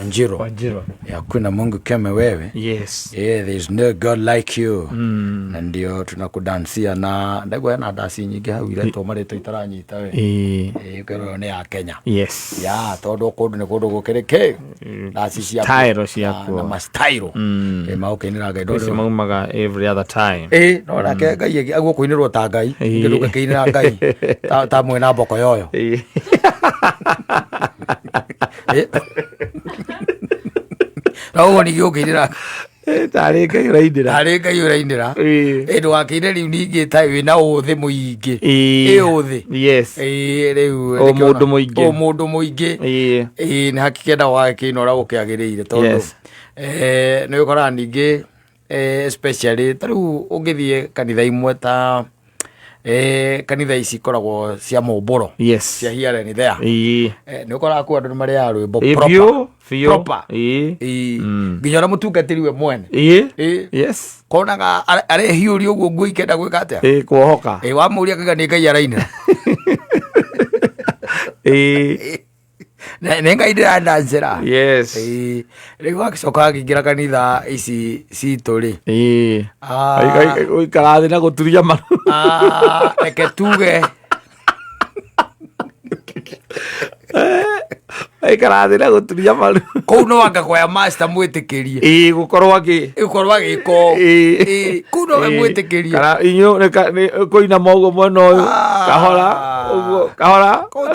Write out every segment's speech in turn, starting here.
Wanjiru. Wanjiru. Hakuna Mungu kama wewe. Yes. Yeah, there's no God like you. Na ndio tunakudansia na ndaigua hena ndaci nyingĩ hau iretwo marĩtwa itaranyita we. Ĩĩ. Ĩĩ, ũkerwo nĩ ya Kenya. Yes. Ya tondũ kũndũ nĩ kũndũ gũkĩrĩ kĩ ndaci ciakuo. Style ciakuo. Na ma style. Magũkĩinĩra Ngai. Ici maumaga every other time. Ĩĩ, no nake Ngai agũkũinĩrwo ta Ngai. Ĩĩ. Ningĩ ndũngĩkĩinĩra Ngai ta mwĩna mboko yoyo. Ĩĩ. Ĩĩ. Na ũguo ningĩ ũkĩinĩra Tarĩ Ngai ũrainĩra. tarĩ Ngai ũrainĩra. Ĩĩ. Ĩ ndũgakĩine rĩu ningĩ ta wĩna ũthĩ mũingĩ. Ĩĩ. Ĩ ũthĩ. Yes. Ĩĩ rĩu. Ũ nĩkĩo mũndũ mũingĩ. Ũ mũndũ mũingĩ. Ĩĩ. Ĩĩ nĩ hakĩkenda wagĩkĩina ũrĩa gũkĩagĩrĩire tondũ Yes. nĩ ũkoraga ningĩ especially ta rĩu ũngĩthiĩ kanitha imwe ta kanitha ici ikoragwo cia mũmbũro Yes. cia here and there. Ĩĩ. Nĩ ũkoraga kuo andũ nĩ marĩaga rwĩmbo Ĩĩ, proper. biũ, biũ. Proper. Ĩĩ. Ĩĩ. Nginya ũrĩa mũtungatĩri we mwene. Ĩĩ. Ĩĩ. Yes. Konaga arehiũria ũguo nguo ikenda gwĩka atĩa? Ĩĩ, kuohoka. Ĩĩ, wamũria akauga nĩ Ngai arainĩra. Ĩĩ. Nĩ Ngai ndĩrandancĩra. Yes. Ĩĩ. Rĩu agĩcoka akĩingĩra kanitha ici citũ rĩ. Ĩĩ. Ah. Gũikara thĩ na gũturia maru. Ah, reke tuge Aikara thĩ na gũturia maru. Kũu no anga kwaya master mwĩtĩkĩrie. Ĩĩ, gũkorwo akĩ Gũkorwo agĩka ũũ. Ĩĩ. Ĩĩ, kũu nowe Ĩĩ. mwĩtĩkĩrie. Kana inyuĩ nĩ kũina moguo mwena ũyũ. Ah. Kahora ũguo kahora. Kũu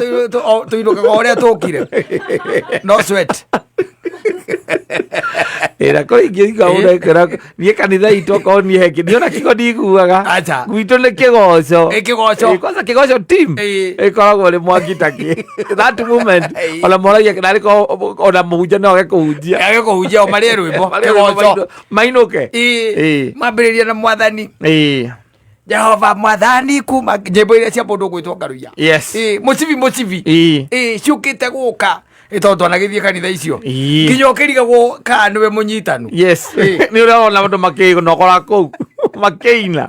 tũinũkaga ũrĩa tũkire. No sweat. Ĩra kũrĩ ingĩ iga ũrekera niĩ kanitha itũ okorwo niĩ he kĩ- niĩ ona kiugo ndiguaga. Acha. Gwitũ nĩ kĩgoco. Ĩ, kĩgoco. Ĩ, kwanza kĩgoco team Ĩ. ĩkoragwo ĩrĩ mwaki ta kĩ. That moment Ĩ. ona moragia narĩ korwo ona mũhunjia no age kũhunjia. Age kũhunjia o marĩe rwĩmbo. Marĩe rwĩmbo Kĩgoco. mainũke. Ĩ. Ĩ. Mambĩrĩria na mwathani. Ĩ. Jehova mwathani kuma nyĩmbo iria cia mũndũ ũgwĩtwo Ngaruiya. Yes. Ĩ, mũcibi mũcibi. Ĩ. Ĩ, ciũkĩte gũka. Ĩ, tondũ twanagĩthiĩ kanitha icio. Ĩ. Nginya ũkĩrigagwo kana nĩwe mũnyitanu. Yes. Ĩ. Nĩ ũrona andũ makĩnogora kũu makĩina.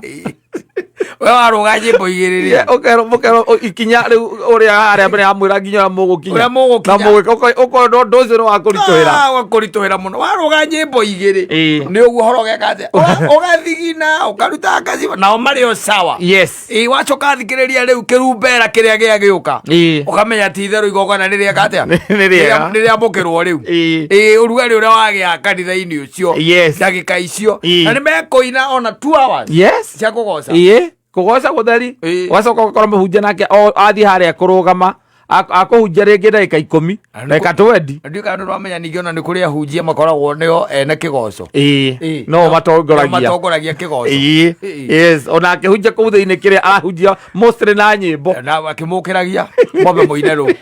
We warũga nyĩmbo igĩrĩ rĩ. Yeah, ũkerwo mũkerwo ikinya rĩu ũrĩa harĩa mbere ya mwĩra nginya ũrĩa mũgũkinya. Ũrĩa mũgũkinya. Na mũgĩka ũkona ũndũ ũcio nĩ wa kũritũhĩra. Ah, wakũritũhĩra mũno warũga nyĩmbo igĩrĩ Ĩ. nĩ ũguo horo ũgeka atĩa Ũgathigina ũkaruta ngaci nao marĩ o sawa Yes. Ĩ, wacoka thikĩrĩria rĩu kĩrumbera kĩrĩa gĩa gĩũka Ĩ. ũkamenya ti itherũ igongona nĩ rĩeka atĩa Nĩ rĩega. Nĩ rĩamũkĩrwo rĩu Ĩ. Ĩ, ũrugarĩ ũrĩa wagĩa kanitha-inĩ ũcio Yes. ndagĩka icio Ĩ. na nĩ mekũina ona 2 hours Yes. cia kũgoca Ĩ. Kũgoca gũtheri. Ĩ. Ũgacoka ũgakora mũhunjia nake o athiĩ harĩa kũrũgama akũhunjia rĩngĩ ndagĩka 10 Na nĩ ndagĩka 20. Na ndiũĩ kana nĩũramenya ningĩ ona nĩ kũrĩ ahunjia makoragwo nĩo ene kĩgoco. Ĩ. Ĩ. No matongoragia. Matongoragia kĩgoco. Ĩ. Ĩ. Yes. Ona akĩhunjia kũu thĩinĩ kĩrĩa arahunjia mostly na nyĩmbo. Na akĩmũkĩragia mwambe mũine rũu.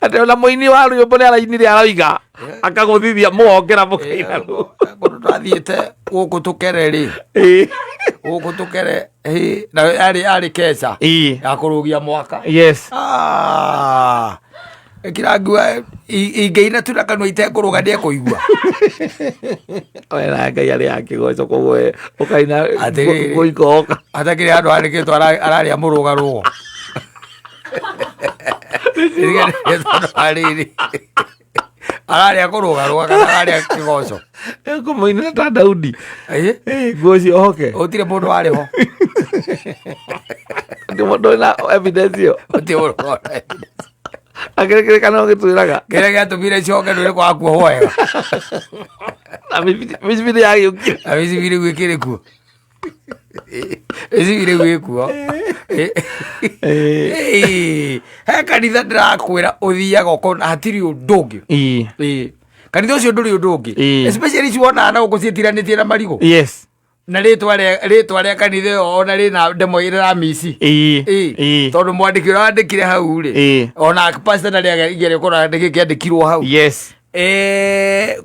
Atĩ ona mũini wa rwĩmbo nĩ arainire aroiga akagũthithia mũgokĩra mũkaina rũu. Kũndũ twathiĩte gũkũ tũkere rĩ. Ĩ. Gũkũ tũkere ĩ, na yarĩ keca Ĩ. ya kũrũgia mwaka. Yes. Ah, ĩkĩra ngua ingĩina tu na kanua itekũrũga ndĩekũigua. Wena Ngai arĩ akĩgoco koguo we ũkaina Atĩrĩrĩ. gũikoka. Hatakĩrĩ handũ handĩkĩtwo ararĩa mũrũgarũgo. Arĩrĩ. Ararĩa kũrũgarũga kana ararĩa kĩgoco. Kũmũinĩra ta Daudi. Ĩ? Ĩ, nguo ciohoke. Gũtirĩ mũndũ warĩ ho. Ndĩ mũndũ wĩna evidence ĩyo. Gũtirĩ mũndũ warĩ. Akĩrĩkĩrĩ kana ũgĩtwĩraga. Kĩrĩa gĩatũmire coke ndũrĩ kwaga kuohwo wega. Na mĩcibi nĩ yagĩũkire. Na mĩcibi rĩu ĩkĩrĩ kuo. Mĩcibi rĩu ĩ kuo. Ĩ, he kanitha ndĩrakwĩra ũthiaga ũkona hatirĩ ũndũ ũngĩ. Ĩ. Ĩ. Kanitha ũcio ndũrĩ ũndũ ũngĩ. Ĩ. Especially ici wonaga na gũkũ ciĩtiranĩtie na marigũ. Yes. Na rĩtwa rĩa kanitha ĩyo ona rĩna ndemwa ĩrĩra miss. Ĩ. Ĩ. Ĩ. Tondũ mwandĩki ũrĩa wandĩkire hau rĩ. Ĩ. Ona pastor ndarĩ igerio kũrora nĩkĩ kĩandĩkirwo hau. Yes.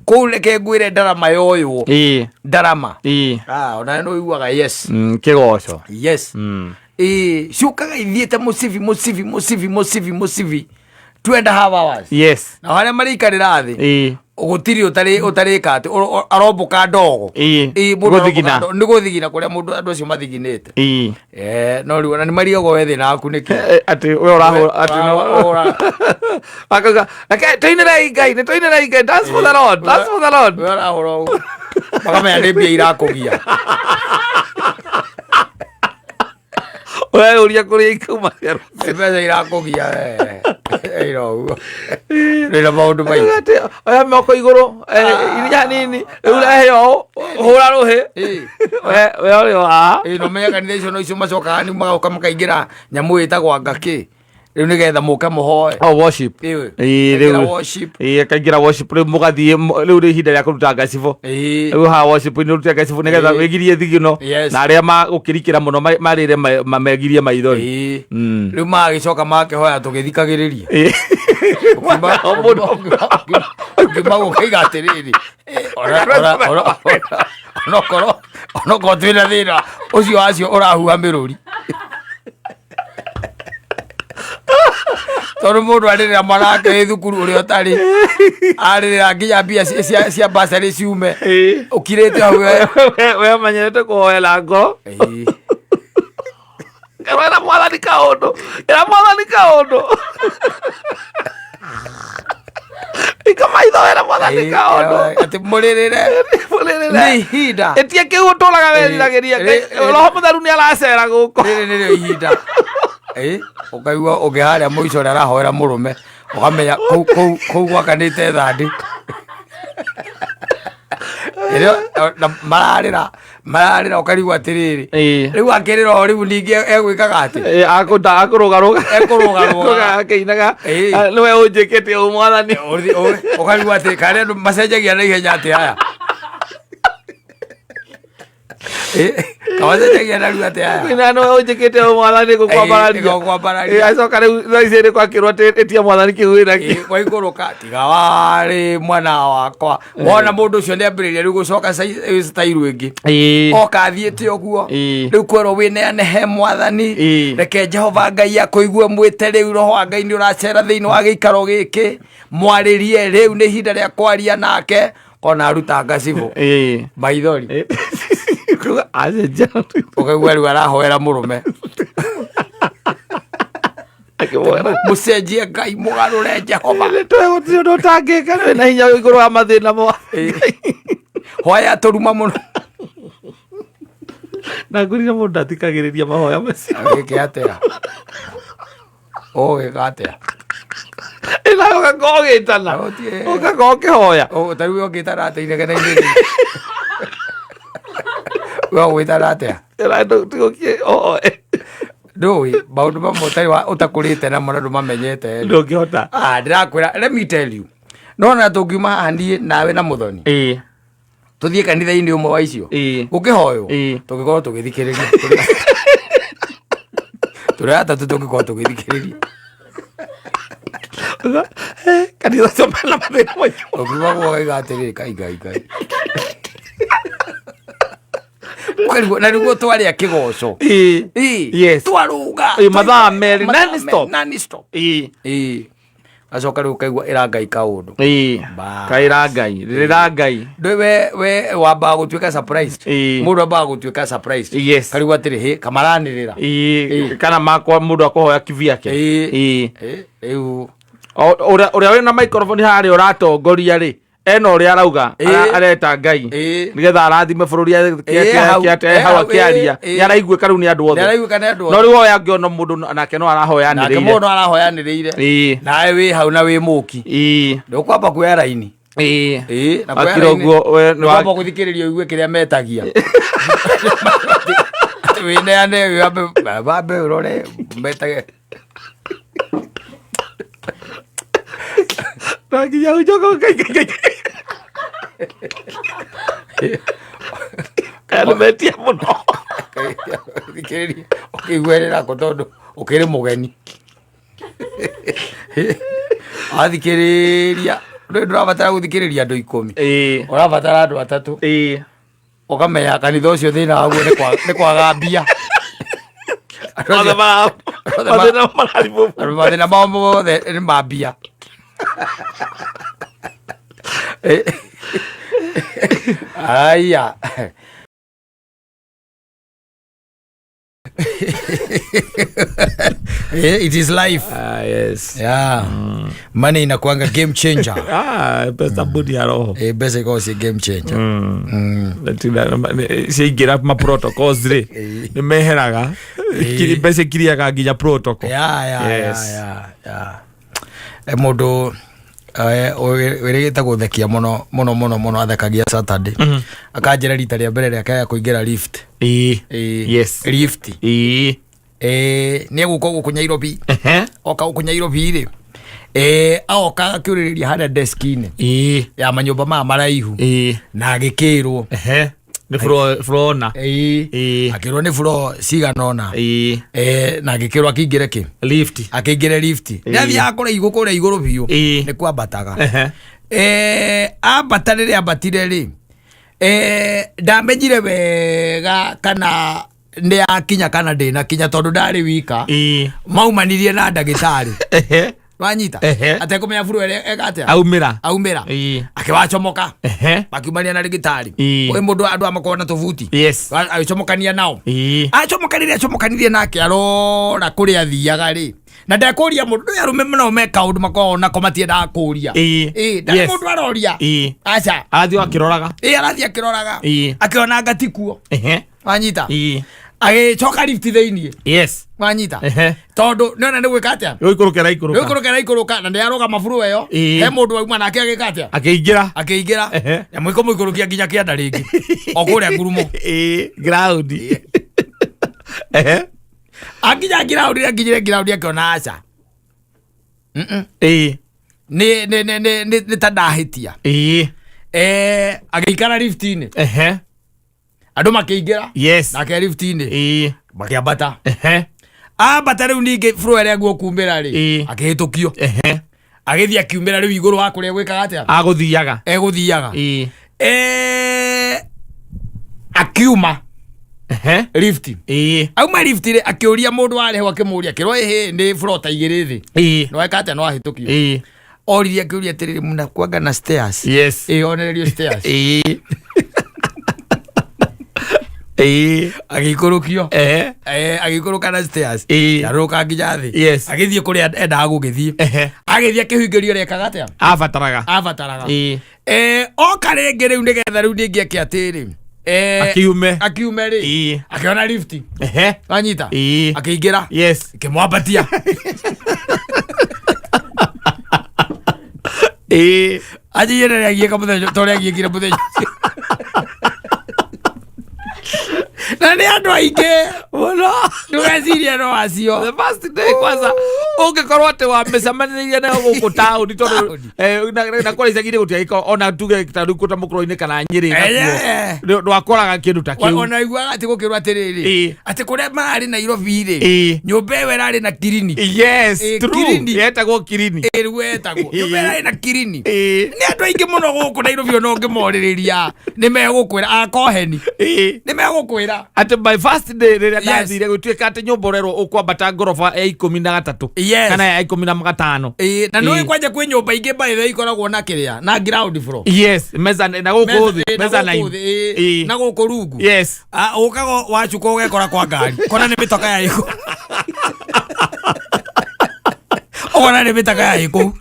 Kũu reke ngwĩre ndarama yoywo. Ĩ. Ndarama. Ĩ. Ah, ona nĩ ũiguaga yes. Kĩgoco. Yes. Ĩ, ciũkaga ithiĩte mũcibi mũcibi mũcibi mũcibi mũcibi. 2.5 hours. Na harĩa marĩikarĩra thĩ, gũtirĩ ũtarĩka atĩ arombũka ndogo. Ĩĩ, mũndũ Gũthigina. arombũka ndogo. Nĩ gũthigina kũrĩa mũndũ andũ acio mathiginĩte. No rĩu ona nĩ marigagwo we thĩna waku nĩkĩ. Atĩ we ũrahũra atĩ no Akauga, "Reke tũinĩrei Ngai, nĩ tũinĩrei Ngai, dance for the Lord, dance for the Lord." We ũrahũra ũguo makamenya nĩ mbia irakũgia. We ũria kũrĩa ikauma cia Nĩ mbeca irakũgia we ĩra ũguo rĩna maũndũ maingĩ. Atĩ, oya moko igũrũ, iria hanini rĩu rehe ũũ, hũra rũhĩ. We ũrĩ o haha. Ĩĩ, no menye kanitha icio no icio macokaga nĩ magoka makaingĩra nyamũ ĩtagwo ngakĩ rĩu nĩgetha mũke mũhoe. Oh, worship. Ĩĩ. Ĩĩ, Kaingĩra rĩu worship. Ĩĩ, akaingĩra worship rĩu mũgathiĩ rĩu nĩ ihinda rĩa kũruta ngacibũ. Rĩu haha worship nĩ ũrute ngacibũ nĩgetha wĩgirie thigino na arĩa magũkĩrikĩra mũno marĩre megirie maithori. Rĩu magagĩcoka makĩhoya tũgĩthikagĩrĩria. O mũndũ- Ũkiuma gũkaiga atĩrĩrĩ, onokorwo twĩna thĩna ũcio wacio ũrahuha mĩrũri tondũ mũndũ arĩrĩra mwana wake wĩ thukuru ũrĩa ũtarĩ arĩrĩra nginya mbia cia basarĩ ciume ũkirĩte hau we. We ũmenyerete kũhoya na ngoro. Ĩra mwathani kaũndũ, ĩra mwathani kaũndũ, ika maitho wĩra mwathani kaũndũ. Atĩ mũrĩrĩre. Mũrĩrĩre. Nĩ ihinda. Ĩtia kĩu ũtũraga weriragĩria. Roho mũtheru nĩ aracera gũkũ. Rĩrĩ nĩrĩo ihinda. Ũkaigua ũngĩ harĩa mũico ũrĩa arahoera mũrũme ũkamenya kũu gwakanĩte thandĩ. Ĩrĩa, na mararĩra mararĩra ũkarigwo atĩrĩrĩ, rĩu akĩrĩra o rĩu ningĩ egwĩkaga atĩ Akũnda akũrũgarũga. Ekũrũgarũga. Akĩinaga. "Ah, nĩwe ũnjĩkĩte ũũ mwathani." Ũkarigwo atĩ karĩa andũ macenjagia na ihenya atĩ aya. Kamacenjagia narua atĩ aya. Kũina, "Nĩwe ũnjĩkĩte ũũ mwathani, ngũkwambararia." Ngũkwambararia. Acoka rĩu thaa ici nĩ kwakĩrwo atĩ ĩtia mwathani kĩu wĩnakĩo. Waikũrũka tiga warĩ mwana wakwa wona mũndũ ũcio nĩ ambĩrĩria rĩu gũcoca style ĩngĩ oka athiĩte ũguo. Rĩu kwerwo wĩneane he mwathani. Reke Jehova Ngai akũigue mwĩte rĩu roho wa Ngai nĩ ũracera thĩinĩ wa gĩikaro gĩkĩ mwarĩrie rĩu nĩ ihinda rĩa kwaria nake kona aruta ngacibũ maithori. Kuga acenjia. Ũkaigua rĩu arahoera mũrũme. Akĩmwĩra, mũcenjie Ngai mũgarũre Jehova. Gũtirĩ ũndũ ũtangĩka wĩna hinya igũrũ wa mathĩna mothe. Hoya tũruma mũno. Na ngũrire mũndũ ndathikagĩrĩria mahoya macio. Agĩke atĩa, ũgĩka atĩa? Ĩna ũgakorwo ũgĩtana. Ũgakorwo ũkĩhoya. Ta rĩu ũngĩtana atĩa inegene-inĩ rĩu? We ũgwĩtana atĩa? Tigũkie oe. Ndũĩ maũndũ mamwe ũtarĩ ũtakũrĩte namo na ndũmamenyete rĩ. Ndũngĩhota. Ah, ndĩrakwĩra, let me tell you, nona tũngiuma haha niĩ nawe na mũthoni tũthiĩ kanitha-inĩ ũmwe wa icio gũkĩhoywo, tũngĩkorwo tũgĩthikĩrĩria tũrĩ atatũ, tũngĩkorwo tũgĩthikĩrĩria. Kanitha ũcio mena mathĩna maingĩ. Ũkiuga guo ũkaiga atĩrĩrĩ, kai ngai ngai. Ũkarigwo, na nĩguo twarĩa kĩgoco. Twarũga. Mathaa 2 Mathaa non-stop. Non-stop. Acoka rĩu ũkaigua ĩra Ngai kaũndũ. Bas. Kaĩra Ngai, rĩrĩra Ngai. Ndũ we wambaga gũtuĩka surprised. Mũndũ ambaga gũtuĩka surprised. Karigwo atĩrĩ, hĩ kamaranĩrĩra. Kana makwa mũndũ akũhoya kivyake. Rĩu Ũrĩa wĩna microphone harĩa ũratongoria rĩ ena ũrĩa arauga, areta Ngai nĩgetha arathime bũrũri. Hau akĩaria nĩ araiguĩka rĩu nĩ andũ othe. Nĩaraiguĩka nĩ andũ No othe. rĩu oya angĩona mũndũ nake no arahoya Nake anĩrĩire. mũndũ arahoyanĩrĩire. Nawe wĩ hau na wĩ mũki ndũkwamba kuoya raini. Na kuoya Akira raini- ũguo, we nĩ ndũkwamba gũthikĩrĩria ũigue kĩrĩa metagia atĩ wĩneane wambe ũrore metage. Na nginya ũcoke ũkaikaikaika. Aya nĩ metia mũno. Thikĩrĩria ũkĩiguĩrĩra kũ tondũ ũkĩrĩ mũgeni wathikĩrĩria ndũĩ ndũrabatara gũthikĩrĩria andũ 10, ũrabatara andũ atatũ. Ũkamenya kanitha ũcio thĩna waguo nĩ kwaga mbia. Othe mathĩna mararibũ. Mathĩna mao mothe nĩ ma mbia. Aya. It is life. Ah, yes. Yeah. Money inakuanga game changer. Ah, pesa mbuni ya roho. Mbeca ikoragwo ciĩ game changer. Ciaingĩra ma protocols rĩ, nĩ meheraga. Mbeca ikiriaga nginya protocol. Yeah. Yes. Yeah. Mũndũ wĩrĩgĩte gũthekia mũno mũno mũno mũno athekagia Saturday. Akanjĩra rita rĩa mbere rĩake ya kũingĩra lift. Ĩĩ. Yes. Lift. Ĩĩ. Nĩ egũka gũkũ Nairobi. Ehe. Oka gũkũ Nairobi rĩ, aoka akĩũrĩrĩria harĩa deski-inĩ Ĩĩ. ya manyũmba maya maraihu Ĩĩ. na agĩkĩrwo. Ehe. Nĩ floor na. Ĩĩ. Akĩrwo nĩ floor cigana ũna. Ĩĩ. Na agĩkĩrwo akĩingĩre kĩ? Lift. Akĩingĩre lift. Nĩ athiaga kũraihu kũrĩa igũrũ biũ. Ĩĩ. Nĩ kwambataga. Ehe. Ambata rĩrĩa ambatire rĩ, ndamenyire wega kana nĩ akinya kana ndĩnakinya tondũ ndarĩ wika. Ĩĩ. Maumanirie na ndagĩtarĩ. Ehe. Wanyita? Ehe. Atekũmenya buru ĩrĩa eka atĩa? Aumĩra. Aumĩra. Ĩĩ. Akĩwacomoka. Ehe. Makiumania na ndagĩtarĩ. Ĩĩ. Ũyũ mũndũ andũ amakoragwo na tũbuti. Yes. Agĩcomokania nao. Ĩĩ. Acomokanirie acomokanirie nake arora kũrĩa athiaga rĩ. Na ndekũria mũndũ, ndũĩ arũme mũno me kaũndũ makoragwo nako matiendaga kũria. Ĩĩ. Ĩĩ, ndarĩ Yes. mũndũ aroria. Ĩĩ. Aca. Arathiĩ o akĩroraga. Ĩĩ, arathiĩ akĩroraga. Ĩĩ. Akĩona ngati kuo. Ehe. Wanyita? Ĩĩ. Agĩcoka lift thĩiniĩ. Yes. Wanyita? Ehe. Tondũ nĩona nĩ gwĩka atĩa? Gũikũrũka ĩraikũrũka. Nĩgũikũrũka ĩraikũrũka na nĩarũgama buru ĩyo. Ĩĩ. He mũndũ wauma nake agĩka atĩa? Akĩingĩra. Akĩingĩra. Ehe. Na mwĩko mũikũrũkia nginya kĩanda rĩngĩ. O kũrĩa ngurumo. Ĩĩ. Ground. Ehe. Akinya ground akinyire ground akĩona aca. Ĩĩ. Nĩ ta ndahĩtia. Ĩĩ. Agĩikara lift-inĩ. Ehe. Andũ makĩingĩra. Yes. Nake lift-inĩ. Ĩĩ. Makĩambata. Ehe. Ambata rĩu ningĩ floor ĩrĩa guo kumĩra rĩ. Ĩĩ. Akĩhĩtũkio. Ehe. Agĩthiĩ akiumĩra rĩu igũrũ wa kũrĩa gwĩkaga atĩa? Agũthiaga. Egũthiaga. Ĩĩ. Akiuma Ehe. lift. Ĩĩ. Auma lift rĩ, akĩũria mũndũ warĩ ho akĩmũria akĩrwo ĩhĩ nĩ floor ta igĩrĩ thĩ. Ĩĩ. Nĩ weka atĩa no ahĩtũkio. Ĩĩ. Oririe akĩũria atĩrĩrĩ mnakuanga na stairs. Yes. Ĩĩ onererio stairs. Ĩĩ. Ĩĩ. Agĩikũrũkio. Ehe. Agĩikũrũka na stairs. Ĩĩ. Arũrũka nginya thĩ. Yes. Agĩthiĩ kũrĩa endaga gũgĩthiĩ. Ehe. Agĩthiĩ akĩhingĩrio ĩrĩa ekaga atĩa? Abataraga. Abataraga. Ĩĩ. Oka rĩngĩ rĩu nĩgetha rĩu ningĩ eke atĩrĩ. Akiume. Akiume rĩ. Ĩĩ. Akĩona lift. Ehe. Wanyita? Ĩĩ. Akĩingĩra. Yes. Ĩkĩmwambatia. Ĩĩ. Anjĩire rĩrĩa agiĩka mũthenya ta ũrĩa agiĩkire mũthenya ũcio. Na nĩ andũ aingĩ. Mũno. Ndũgecirie no acio. The first day kwanza ũngĩkorwo atĩ wamĩcemanĩrie nayo gũkũ taũni tondũ Taũni. na kũrĩa icagi-inĩ gũtiagĩkorwo ona tuge ta rĩu kũta mũkũrũ-inĩ kana Nyĩrĩ nakuo ndwakoraga kĩndũ ta kĩu. Ona iguaga atĩ gũkĩrwo atĩrĩrĩ. Ĩĩ. Atĩ kũrĩa mararĩ Nairobi rĩ. Ĩĩ. Nyũmba ĩyo ĩrarĩ na kirini. Yes, Ĩĩ, true. Kirini. Yetagwo kirini. Ĩĩ, rĩu etagwo. Nyũmba ĩrarĩ na kirini. Ĩĩ. Nĩ andũ aingĩ mũno gũkũ Nairobi ona ũngĩmorĩrĩria nĩ megũkwĩra akoheni. Ĩĩ. Nĩ megũkwĩra. Atĩ my first day rĩrĩa Yes. ndathire gũtuĩka atĩ nyũmba ũrerwo ũkwambata ngoroba ya 13 Yes. kana ya 15. Ĩĩ, na nĩ Ĩĩ. kwanja kwĩ nyũmba ingĩ by the way ikoragwo na kĩrĩa na ground floor. Yes, meza na gũkũ thĩ, Ĩĩ, na meza gũkũ nine. thĩ, ĩĩ, Ĩĩ. na gũkũ rungu. Yes. Ũkaga wacuka ũgekora kwa ngari kona nĩ mĩtoka ya ĩkũ. Ũkona nĩ mĩtaka ya ĩkũ.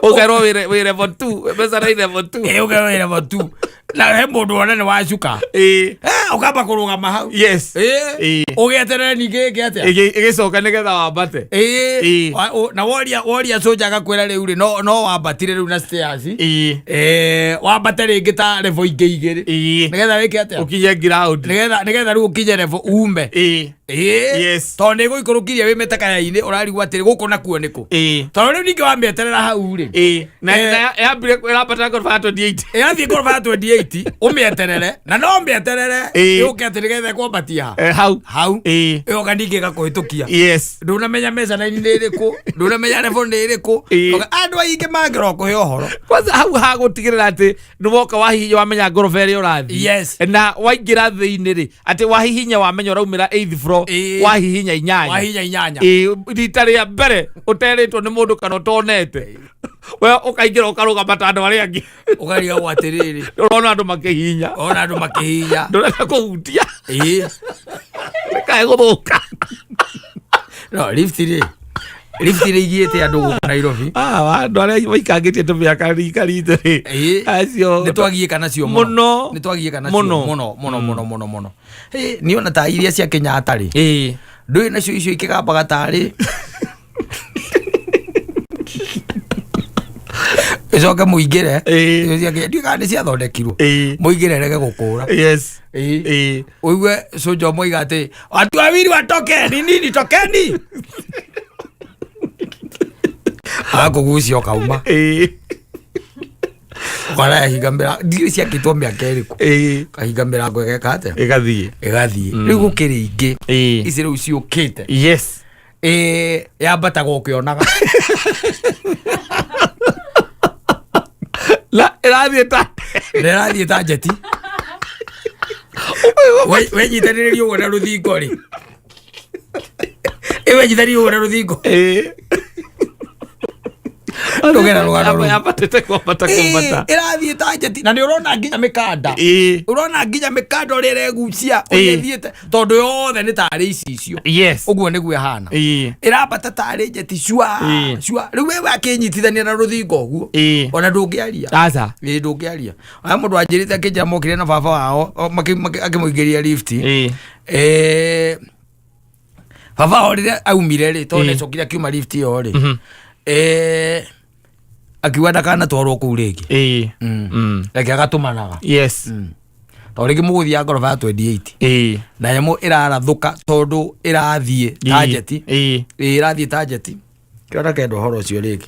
Ũkerwo wĩ level 2, meza nine level 2. Ĩĩ, ũkerwo wĩ level 2. Na he mũndũ wona nĩ wacuka. Ĩĩ. Ũkamba kũrũgama hau. Yes. Ĩĩ. Ĩĩ. Ũgĩeterere ningĩ ĩngĩ atĩa? Ĩgĩcoka nĩgetha wambate. Ĩĩ. Ĩĩ. Na woria soja agakwĩra rĩu rĩ no wambatire rĩu na stairs. Ĩĩ. Wambate rĩngĩ ta level ingĩ igĩrĩ. Ĩĩ. Nĩgetha wĩke atĩa? Ũkinye ground. Nĩgetha rĩu ũkinye level ume. Ĩĩ. Ĩĩ. Yes. Tondũ nĩ ĩgũikũrũkirie wĩ mĩtakaya-inĩ ũrarigwo atĩrĩ gũkũ nakuo nĩkũ. Ĩĩ. Tondũ rĩu ningĩ wamĩeterera hau rĩ. Ĩĩ. Na yambire ĩrambata ngoroba ya 28. Ĩrathiĩ ngoroba ya 28 ũmĩeterere na no ũmĩeterere Ĩĩ. yũke atĩ nĩgetha ĩkwambatia ha. Hau. Hau. Ĩĩ. Ĩgoka ningĩ ĩgakũhĩtũkia. Yes. Ndũnamenya mezzanine nĩ ĩrĩkũ, ndũnamenya level nĩ ĩrĩkũ. Ĩĩ. Andũ aingĩ mangĩroka kũhe ũhoro. Kwanza hau hagũtigĩrĩra atĩ nĩ woka wahihinya wamenya ngoroba ĩrĩa ũrathiĩ. Yes. Na waingĩra thĩinĩ rĩ atĩ wahihinya wamenya ũraumĩra 8th floor. Floor, wahihinya 8. Wahinya 8. Ĩĩ, rita rĩa mbere ũterĩtwo nĩ mũndũ kana ũtonete, we ũkaingĩra ũkarũgama ta andũ arĩa angĩ. Ũkarigagwo atĩrĩrĩ. Ũrona andũ makĩhihinya. Ona andũ makĩhihinya. Ndũrenda kũhutia. Kae gũthũka. No lift rĩ, lift rĩ igiĩte andũ gũkũ Nairobi. Ah, andũ arĩa maikangĩtie tũmĩaka rika ritũ rĩ, acio nĩ twagiĩka nacio mũno. Nĩ twagiĩka nacio mũno. Mũno mũno mũno mũno mũno. Niĩ ona ta iria cia Kenyatta rĩ, ndũĩ nacio icio ikĩgambaga tarĩ ĩcoke mũingĩre. Icio cia Kenya, ndiũĩ kana nĩ ciathondekirwo. Mũingĩre rege gũkũra. Ũigue cũnja moiga atĩ watu wawili watoke ni nini, tokeni, agakũgucia ũkauma. Ũkona yahinga mĩrango, ndiũĩ ciakĩtwo mĩaka ĩrĩkũ. Kahinga mĩrango ĩgeka atĩa? Ĩgathiĩ. Ĩgathiĩ. Rĩu gũkĩrĩ ingĩ ici rĩu ciũkĩte. Yambataga ũkĩonaga. Na ĩrathiĩ ta Na ĩrathiĩ ta njeti. Wenyitanĩrĩria ũguo na rũthingo rĩ, ĩ wenyitanĩrĩria ũguo na rũthingo. Ndũgera rũgano rũu. Yambatĩte kwambata kwambata. Ĩrathiĩ ta njeti na nĩ ũrona nginya mĩkanda. Ũrona nginya mĩkanda ũrĩa ĩregucia ũrĩa ĩthiĩte, tondũ yothe nĩ tarĩ icicio. Ũguo nĩguo ĩhana. Ĩrambata tarĩ njeti cua cua. Rĩu we wakĩnyitithania na rũthingo ũguo, ona ndũngĩaria. Aca. Ĩ, ndũngĩaria. Aya mũndũ anjĩrĩte akĩnjĩra mokire na baba wao, akĩmũingĩria lift. Baba wao rĩrĩa aumire rĩ, tondũ nĩacokire akiuma lift ĩyo rĩ, akiuga ndakanatwarwo kũu rĩngĩ. Reke agatũmanaga. Tondũ rĩngĩ mũgũthiaga ngoroba ya 28 na nyamũ ĩrarathũka tondũ ĩrathiĩ ta njeti. Ĩ, ĩrathiĩ ta njeti. Kĩona kenda ũhoro ũcio rĩngĩ,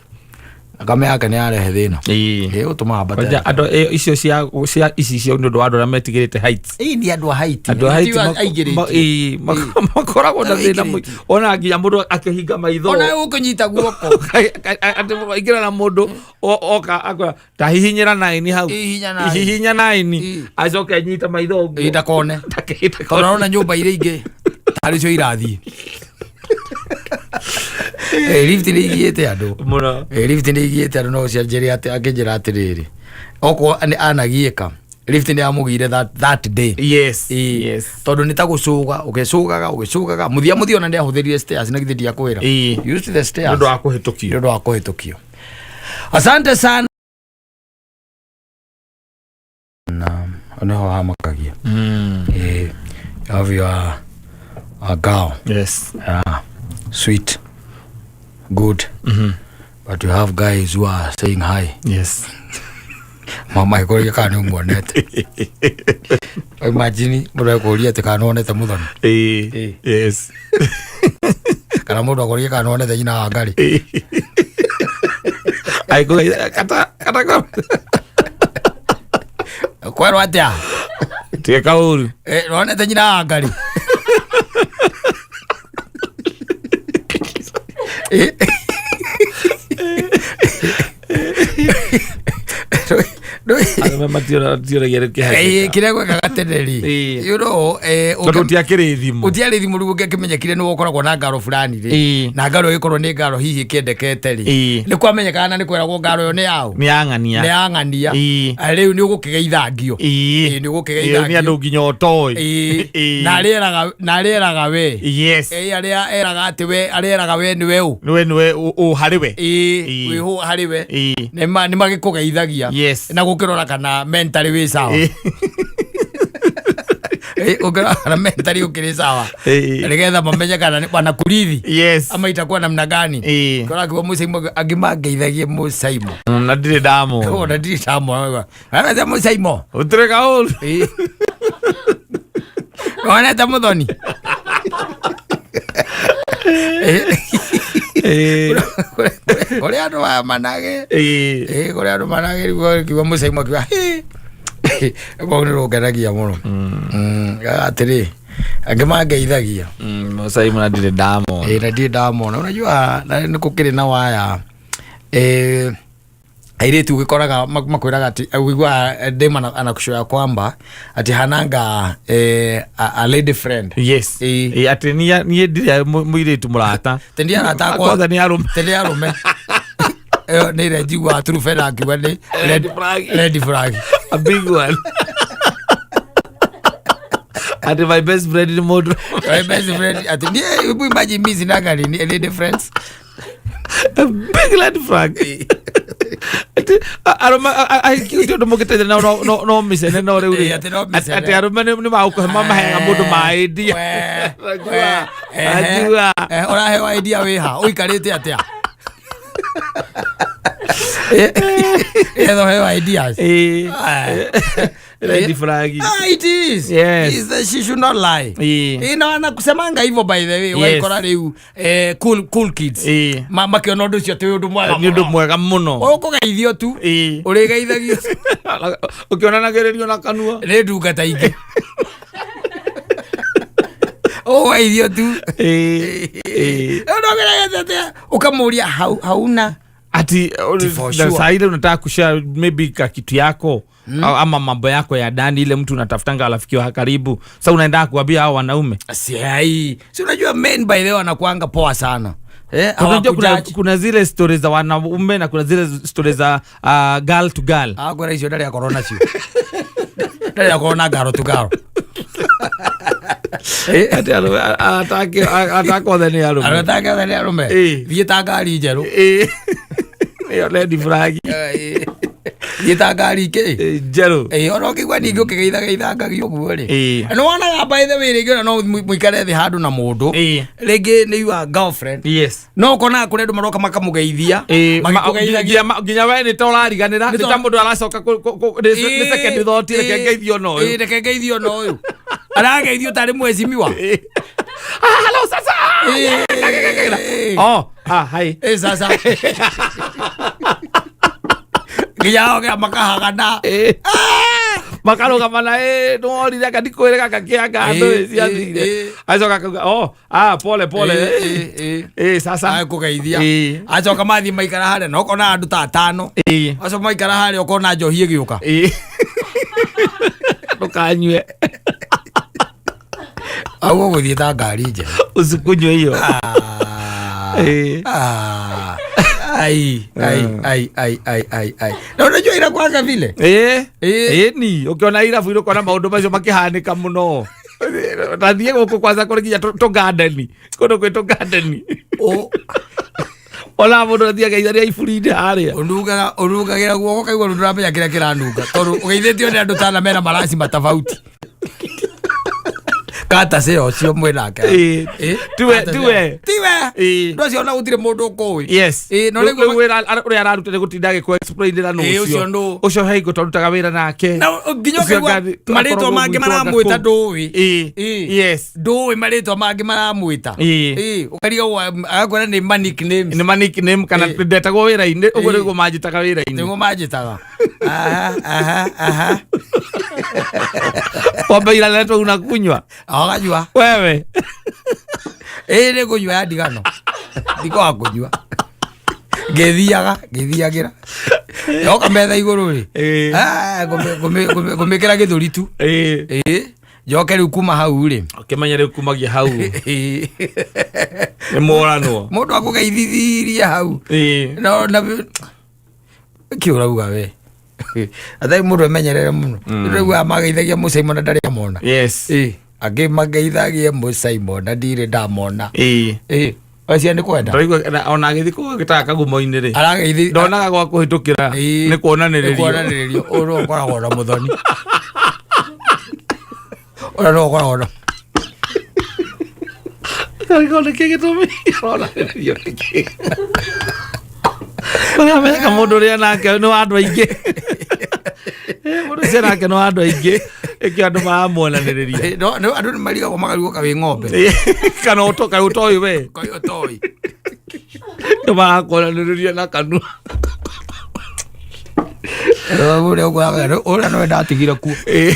thakame yake nĩ yarehe thĩna. Ĩ, ũtũmaga Kwanja mbate. andũ icio cia ici cio nĩ ũndũ wa andũ arĩa metigĩrĩte heights. Ĩ, nĩ andũ a height. Andũ a height Ti aingĩrĩtio. Makoragwo na thĩna Aingĩrĩtio. Ona nginya mũndũ akĩhinga maitho. Ona ũkũnyita guoko. Atĩ aingĩra na mũndũ oka akwĩra ta hihinyĩra 9 hau. Hihinya 9. Hihinya 9. Acoke anyite maitho ũguo. Ĩ, ndakone. Tondũ arona nyũmba iria ingĩ tarĩ cio irathiĩ. Lift nĩ igiĩte andũ. Mũno. Lift nĩ igiĩte andũ. No ũcianjĩre atĩ akĩnjĩra atĩrĩrĩ, okorwo nĩ anagiĩka, lift nĩ yamũgire that day. Tondũ nĩ ta gũcũga ũgĩcũgaga ũgĩcũgaga, mũthia mũthia ona nĩ ahũthĩrire stairs, na githĩ ndiakwĩra? Used the stairs. Nĩ ũndũ wa kũhĩtũkio. Nĩ ũndũ wa kũhĩtũkio. Asante sana. Na nĩho hamakagia. You have your a girl. Yeah. Sweet, good. But you have guys who are saying hi. Mama ĩkũria kana nĩ ũmuonete. Imagine mũndũ ekũria atĩ kana nĩwonete mũthoni. Kana mũndũ akũria kana nĩwonete nyina wa Ngarĩ. Aikũgeithia, kata kata Kwerwo atĩa? Tiga kaũru. Nĩwonete nyina wa Ngarĩ? Arũme matioragia kĩhakĩka. Kĩrĩa gwekaga tene rĩ, you know, Tondũ ũtiakĩrĩ thimũ. Ũtiarĩ thimũ, rĩu ũngĩakĩmenyekire nĩ ũkoragwo na ngaro fulani rĩ, na ngaro ĩkorwo nĩ ngaro hihi ĩkĩendekete rĩ, nĩ kwamenyekaga na nĩ kweragwo ngaro ĩyo nĩ yaũ? Nĩ ya ng'ania. Nĩ ya ng'ania. Rĩu nĩ ũgũkĩgeithangio. Nĩ ũgũkĩgeithangio. Nĩ andũ nginya ũtoĩ. Na arĩa eraga we. Arĩa eraga atĩ we, arĩa eraga we nĩwe ũ? Nĩwe nĩwe ũ harĩ we. Wĩho harĩ we. Nĩ magĩkũgeithagia. Na gũkĩrora kana mentally wĩ sawa. Ũkĩrora kana mentally ũkĩrĩ sawa. Nĩgetha mamenye kana wanakurithi. Ama itakuwa namna gani. Kora kiwa Mũcaimo angĩ mangeithagie Mũcaimo. Na ndirĩ ndamona. Ona ndirĩ ndamona. Anathe Mũcaimo. Ũtirĩ kaũru. Wonete mũthoni? Kũrĩ andũ aya manage. Kũrĩ andũ manage rĩu kiuga Mũcaimo akiuga hĩ. Rũu nĩ rũngenagia mũno. Atĩrĩ, angĩ mangeithagia. Mũcaimo na ndirĩ ndamona. Na ndirĩ ndamona. Unajua na nĩ gũkĩrĩ na waya. Airĩtu ũgĩkoraga makwĩraga atĩ ũiguaga dem anakushoya kwamba ati hananga a lady friend. Yes. Ĩĩ. Ĩ, atĩ niĩ ndirĩ mũirĩtu mũrata. Tendi arata akwa. Akwa othe nĩ arũme. Tendi arũme. Ĩyo nĩ ĩrĩa njiguaga Trufena akiuga nĩ red flag. Red flag. A big one. Ati my best friend nĩ mũndũ. My best friend ati niĩ hebu imagine mimi sinanga nini lady friends. A big red flag. Ati arũme ahiki ti ũndũ mũngĩteithania nao no mĩcene no rĩu rĩ. Ĩ, atĩ no mĩcene. Atĩ arũme nĩ magũkũhe maheaga mũndũ maĩ ndia. We, we, ehe. Ajua. Ũraheo idea wĩha ũikarĩte atĩa? Etha ũheo ideas. Ĩ. Red flag. Ah, it is. Yes. She should not lie. Ĩ. Ĩ, na anakusemanga hivyo by the way. Yes. Waikora rĩu cool kids. Ĩ. Makiona ũndũ ũcio ti ũndũ mwega. Nĩ ũndũ mwega mũno. Ũkũgeithio tu. Ĩ. Ũrĩgeithagio. Ũkĩonanagĩrĩrio na kanua. Nĩ ndungata ingĩ. Ũgeithio tu. Ĩ. Ĩ. Ukamuuria hauna Ati for na sure. saa ile unataka kushare maybe ka kitu yako ama mambo yako ya ndani, ile mtu unatafutanga rafiki wa karibu, sasa unaenda kuambia hao wanaume. Si ai, si unajua men by the way wanakuanga poa sana, Unajua hawakujudge. kuna zile stories za wanaume na kuna zile stories za girl to girl. Akwera icio ndarĩ akorwo nacio, ndarĩ akorwo na ngaro tu ngaro. Ati arũme atake othe nĩ arũme. Arũme othe nĩ arũme. Ĩ. Thiĩ ta ngari njerũ. Ĩ. Ĩyo red flag. Thiĩ ta ngari kĩ? Ĩ, njerũ. Ĩ, ona ũkĩigua ningĩ ũkĩgeithagaithangagia ũguo rĩ, Ĩ. nĩ wonaga by the way rĩngĩ ona no mũikare thĩ handũ na mũndũ, Ĩ. rĩngĩ nĩ your girlfriend, Yes. no ũkonaga kũrĩ andũ maroka makamũgeithia, Ĩ, magĩkũgeithagia. nginya we nĩ ta ũrariganĩra, Nĩ nĩ ta mũndũ aracoka nĩ second thought, reke ngeithio na ũyũ. Ĩ, reke ngeithio na ũyũ arageithio tarĩ mwecimiwa. Ĩ. Ah, hello sasa. Ĩ. Oh, ah, hi. Ĩ, sasa nginya ogea makahagana. Ĩ. Makarũgama na ĩ nĩworire anga ndikwĩre gaka kĩanga andũ Ĩ, ĩ ciathire. ĩ, ĩ. Acoka akauga, oh, ah, pole pole. Ĩ, ĩ, Ĩ, sasa. Akũgeithia. Ĩ. Acoka mathiĩ maikara harĩa na ũkona andũ ta atano. Ĩ. Acio maikara harĩa ũkona njohi ĩgĩũka. Ĩ. Ndũkanyue. Au ũgũthiĩ ta ngari njerũ. Usikunywe hiyo. Ah. Ĩ. Ah. Ai, ai, ai, ai, ai, ai, ai. Na unajua inakuanga vile. Ĩ. Ĩ. Ĩni ũkĩona irabu-inĩ ũkona maũndũ macio makĩhanĩka mũno. Ta thiĩ gũkũ kwanza kũrĩ nginya tũgandeni, kũndũ kwĩ tũgandeni, ona mũndũ athiaga itharia iburi-inĩ harĩa. Ũnungaga, ũnungagĩra guoko kaigua rĩu ndũramenya kĩrĩa kĩranunga tondũ ũgeithĩtio nĩ andũ tana mena maraci matafauti kata cio ũcio mwĩnake. Ĩ. Ĩ, Tiwe- kata tiwe. cio. Tiwe. Ĩ. Andũ acio ona gũtirĩ mũndũ ũkũĩ. Yes. Ĩ, no Rĩu rĩu wĩra ũrĩa araruta nĩ gũtinda agĩkũ-explainĩra nũ. Ĩ, ũcio ũcio nũ. Ũcio he hingo twarutaga wĩra nake. Na nginya Ũcio ũkaigua akoragwo marĩtwa mangĩ gwitũ maramwĩta anga kũu. ndũĩ. Ĩ. Ĩ. Yes. Ndũĩ marĩtwa mangĩ maramwĩta. Ĩ. Ĩ, ũkarigwo agakwĩra nĩ ma nicknames. Nĩ ma nickname kana Ĩ. ndetagwo wĩra-inĩ ũguo, Ĩ. nĩguo manjĩtaga wĩra-inĩ. Nĩguo manjĩtaga. Aha, aha, aha. Pombe inaletwa unakunywa. Aganyua. Wewe. Ĩ, nĩ kũnyua ya ndigano ndikoga kũnyua, ngĩthiaga ngĩthiagĩra yoka metha igũrũ rĩ. Ĩ. Ah, ngũmĩkĩra gĩthũri tu. Ĩ. Ĩ, njoke rĩu kuma hau rĩ. Ũkĩmenya rĩu kumagia hau Ĩ. nĩ moranwo. Mũndũ akũgeithithirie hau. Ĩ. No na kĩ ũrauga we athai mũndũ emenyerere mũno. Rĩu mageithagia mũcaimo na ndarĩ amona. Yes. Ĩ, angĩ mageithagie mũcaimo na ndirĩ ndamona. Ĩ. Ĩ, acio nĩ kwenda. Ndĩraigua ona agĩthiĩ kũu agĩtaga kagumo-inĩ rĩ, Arageithi ndonaga gwa kũhĩtũkĩra. Ĩ, Nĩ kuonanĩrĩrio. Nĩ kuonanĩrĩrio. Ũyũ nĩwe ũkoragwo na mũthoni, ũrĩa nĩwe ũkoragwo na Ngarigwo nĩkĩ gĩtũmi aronanĩrĩrio nĩkĩ. Ũramenyeka mũndũ ũrĩa nake nĩ wa andũ aingĩ. Ĩ, mũndũ ũcio nake nĩ wa andũ aingĩ, ĩkĩo andũ maramuonanĩrĩria. Ĩ, no andũ nĩ marigagwo makarigwo kawĩ ng'ombe. Ĩ, kana kaĩ ũtoĩ we. Kaĩ ũtoĩ. Nĩ marakuonanĩrĩria na kanua. Ũrĩa ũkoraga ũrĩa nĩwe ndatigire kuo. Ĩ.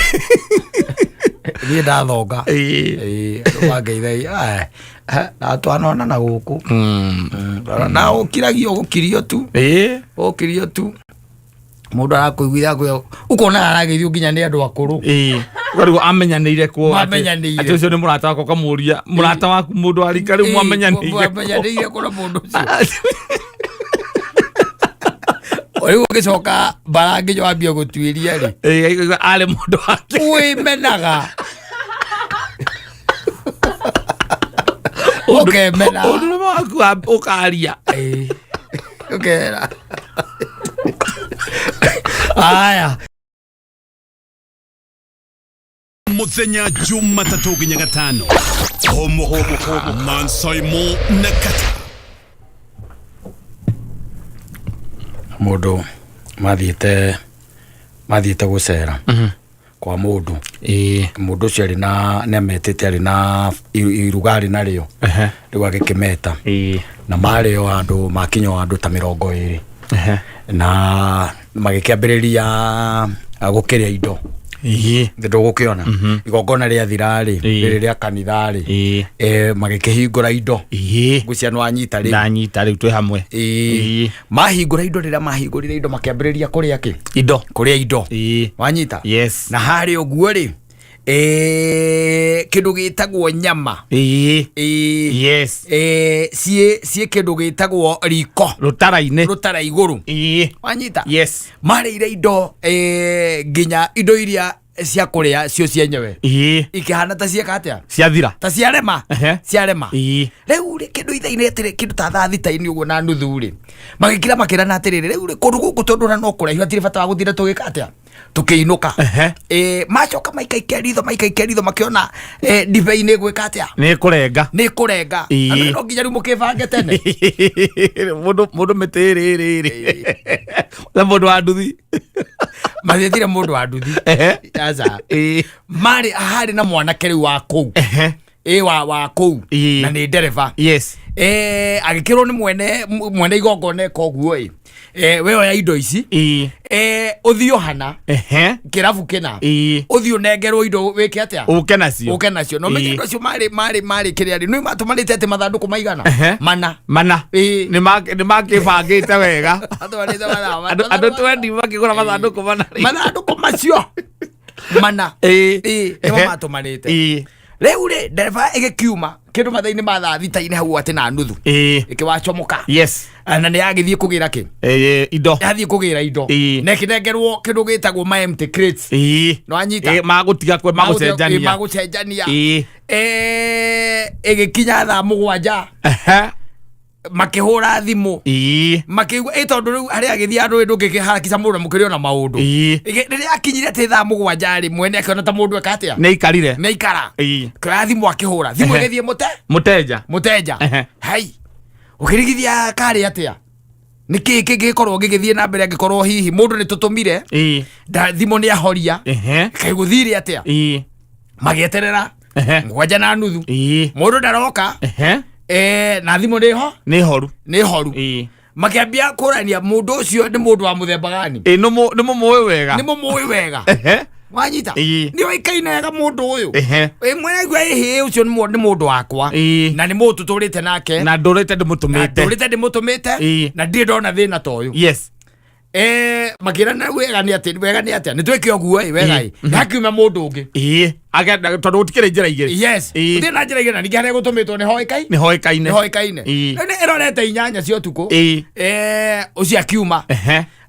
Niĩ ndathonga. Ĩ. Ĩ, andũ mangeithagia na twanona na gũkũ na ũkiragio gũkirio tu. Ĩ. Ũkirio tu. Mũndũ arakũiguithia akwĩra ũkona arageithio nginya nĩ andũ akũrũ. Ĩĩ, ũkarigwo amenyanĩire kũ? Mamenyanĩire. Atĩ ũcio nĩ mũrata wakwa, ũkamũria mũrata waku mũndũ wa rika rĩu mwamenyanĩire kũ? Mwamenyanĩire kũ na mũndũ ũcio? Rĩu ũgĩcoka mbara nginya wambia gũtuĩria rĩ, Ĩĩ, arĩ mũndũ wake. Wĩmenaga, ũkemena. Ũndũ waku ũkaria. Ĩĩ. Ũkera aya. Muthenya Jumatatũ nginya Gatano, homo Mansaimo na Kata. Mũndũ mathiĩte gũcera kwa mũndũ. Mũndũ ũcio arĩ na nĩ ametĩte, arĩ na iruga arĩ narĩo. Rĩu agĩkĩmeta na marĩ o andũ makinya o andũ ta 20 na magĩkĩambĩrĩria gũkĩrĩa indo. Ndũgũkĩona igongona rĩathira rĩ, rĩrĩ rĩa kanitha rĩ, magĩkĩhingũra indo. Ngwĩciria nĩ wanyita rĩu. Ndanyita rĩu, twĩ hamwe. Mahingũra indo, rĩrĩa mahingũrire indo makĩambĩrĩria kũrĩa kĩ? Indo. Kũrĩa indo. Wanyita? Yes. Na harĩa ũguo rĩ, kĩndũ gĩtagwo nyama. Ciĩ kĩndũ gĩtagwo riko. Rũtara-inĩ. Rũtara igũrũ. Wanyita? Yes. Marĩire indo, nginya indo iria cia kũrĩa cio cienyewe ikĩhana ta cieka atĩa? Ciathira. Ta ciarema. Ciarema. Rĩu rĩ, kĩndũ ithaa-inĩ atĩrĩ, kĩndũ ta thaa 6-inĩ ũguo na nuthu rĩ, magĩkira makĩrana atĩrĩrĩ, rĩu rĩ, kũndũ gũkũ tondũ ona no kũraihu, hatirĩ bata wa gũtinda tũgĩka atĩa, tũkĩinũka. Macoka maikaikia ritho, maikaikia ritho, makĩona ndibei nĩ ĩgwĩka atĩa? Nĩ kũrenga. Nĩ kũrenga. Na no nginya rĩu mũkĩbange tene. Mũndũ mĩtĩ ĩrĩ ĩrĩ ĩrĩ na mũndũ wa nduthi. Mathiĩtire mũndũ wa nduthi. Aca. Marĩ harĩ na mwanake rĩu wa kũu, wa kũu, na nĩ ndereba. Agĩkĩrwo nĩ mwene igongona eka ũguo ĩ, we oya indo ici, ũthiĩ hana kĩrabu kĩna, ũthiĩ ũnengerwo indo wĩke atĩa? Ũke nacio. Ũke nacio no menye indo acio marĩ kĩrĩa rĩ, nĩ matũmanĩte atĩ mathandũkũ maigana? Mana. Mana. Nĩ makĩbangĩte wega. Matũmanĩte Andũ 20 makĩgũra mathandũkũ mana rĩ. Mathandũkũ macio mana. Nĩmo matũmanĩte. Rĩu rĩ, ndereba ĩgĩkiuma kĩndũ mathaa-inĩ ma thaa 6-inĩ hau atĩ na nuthu, ĩkĩwacomoka. Na nĩ yagĩthiĩ kũgĩra kĩ? Indo. Yathiĩ kũgĩra indo na ĩkĩnengerwo kĩndũ gĩtagwo ma empty crates. Nĩ wanyita? Magũtiga kwe magũcenjania. Magũcenjania. Ĩgĩkinya thaa 7, makĩhũra thimũ, makĩigua ĩ tondũ rĩu harĩa agĩthiĩ andũ ndũngĩkĩharakica mũndũ na mũkĩrĩ ona maũndũ. Rĩrĩa akinyire atĩ thaa 7 rĩ, mwene akĩona ta mũndũ eka atĩa? Nĩ aikarire. Nĩ aikara. Kĩoya thimũ, akĩhũra thimũ, ĩgĩthiĩ mũte mũteja. Mũteja. Hai ũkĩrigithia karĩ atĩa, nĩ kĩĩ kĩngĩkorwo gĩgĩthiĩ na mbere angĩkorwo hihi mũndũ nĩ tũtũmire thimũ nĩ ahoria? Kaĩ gũthire atĩa? Magĩeterera 7:30, mũndũ ndaroka. Na thimũ nĩho. Nĩ horu. Nĩ horu. Makĩambia kũrania mũndũ ũcio nĩ mũndũ wa mũthemba gani. Nĩ mũmũĩ wega. Nĩ mũmũĩ wega? Wanyita? Nĩ oĩkaine wega mũndũ ũyũ. Ĩ mwene ĩhĩ, ũcio nĩ mũndũ wakwa na nĩ mũndũ tũtũrĩte nake. Na ndũrĩte na ndĩmũtũmĩte. Ndũrĩte ndĩmũtũmĩte na ndirĩ ndona thĩna ta ũyũ. Makĩrana wega nĩ atĩ, wega nĩ atĩa, nĩ twĩke ũguo ĩ, wega ĩ, hakiuma mũndũ ũngĩ. Agenda tondũ gũtikĩrĩ njĩra igĩrĩ. Yes. Gũtirĩ na njĩra igĩrĩ, na ningĩ harĩa gũtũmĩtwo nĩ hoĩkaine. Nĩ hoĩkaine. Nĩ hoĩkaine. Rĩu nĩ ĩrorete 8 cia ũtukũ. Ũcio akiuma,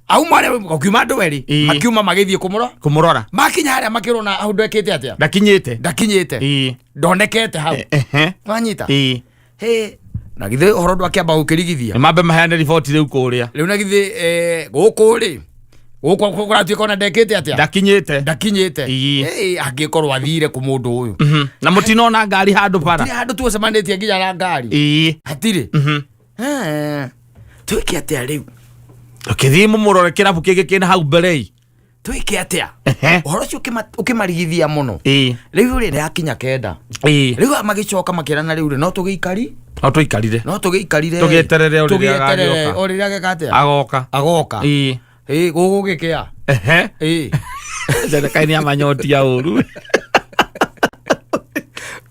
auma rĩ, gũkiuma andũ erĩ. Makiuma magĩthiĩ kũmũro Kũmũrora. Makinya harĩa makĩrona hau ndekĩte atĩa? Ndakinyĩte. Ndakinyĩte. Ndonekete hau. Wanyita? Hĩ, na githĩ ũhoro ndwakĩamba gũkĩrigithia? Nĩ mambe maheane riboti rĩu kũrĩa. Rĩu na githĩ gũkũ rĩ, gũkũ kũratuĩka ona ndekĩte atĩa? Ndakinyĩte. Ndakinyĩte. Angĩkorwo athire kũ mũndũ ũyũ? Na mũtinona ngari handũ bara? Hatirĩ handũ tuocemanĩtie nginya na ngari. Hatirĩ. Twĩke atĩa rĩu? Ũkĩthiĩ mũmũrore kĩrabu kĩngĩ kĩna hau mbere ĩ. Twĩke atĩa? Ũhoro ũcio ũkĩmarigithia mũno. Rĩu rĩ, yakinya 9, rĩu magĩcoka makĩrana, rĩu rĩ, no tũgĩikari. No tũikarire. No tũgĩikarire. Tũgĩeterere o rĩrĩa Tũgĩeterere agagĩũka. o rĩrĩa ageka atĩa? Agoka. Agoka. Ĩ gũgũgĩkĩa. Serikali nĩ amanyotia ũru.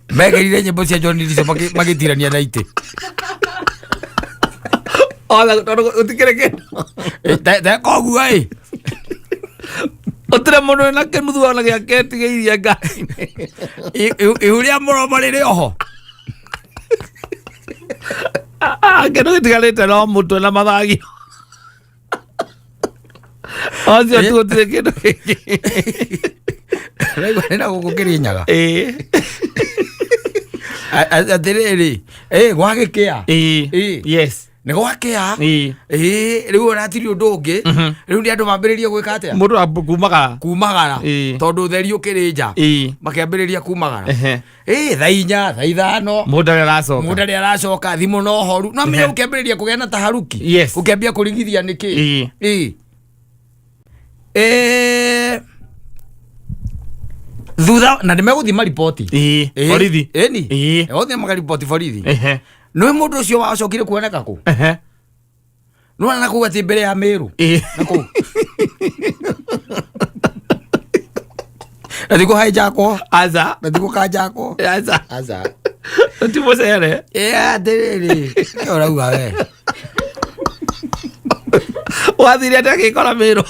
Megerire nyĩmbo cia John Lilico magĩtirania na itĩ. Othe tondũ gũtikĩrĩ kĩndũ. Teka ũguo ĩ. Gũtirĩ mũndũ wĩna kĩnuthu ona gĩake etigĩirie ngari-inĩ. Ihu rĩa mũromo rĩrĩ oho. Ah, kĩndũ gĩtigarĩte no mũtwe na mathagio ocio tu gũtirĩ kĩndũ kĩngĩ. Raigua nĩ na gũkũ Kĩrĩnyaga. Ĩĩ. Atĩrĩrĩ, gwagĩkĩa. Ĩĩ. Yes. Nĩ gwakĩa. Ĩĩ. Ĩĩ, rĩu ona hatirĩ ũndũ ũngĩ. Rĩu nĩ andũ mambĩrĩrie gwĩka atĩa? Mũndũ kumagara. Kumagara. Ĩĩ. Tondũ ũtheri ũkĩrĩ nja. Ĩĩ. Makĩambĩrĩria kumagara. Ehe. Ĩĩ, thaa 4, thaa 5. Mũndũ arĩa aracoka. Mũndũ arĩa aracoka thimũ no horu no menya ũkĩambĩrĩria kũgĩa na taharuki. Yes. Ũkĩambia kũrigithia nĩkĩ. Ĩĩ. Ĩĩ. Ĩĩ, thutha na nĩ megũthiĩ mariboti. Ĩĩ. Ĩĩ. Borithi. Ĩni. Ĩĩ. Othe makariboti borithi. Ehe. Nĩ mũndũ ũcio wacokire kuoneka kũ? Ehe. Nĩwona na kũu atĩ mbere ya Mĩrũ. Ĩĩ. Na kũu. Na thikũ hainjakwo. Aca. Na thikũ kanjakwo. Aca. Aca. Ti mũcere. Ĩĩ, atĩrĩrĩ. Nĩ ũrauga we. Wathire atĩa gĩkora Mĩrũ?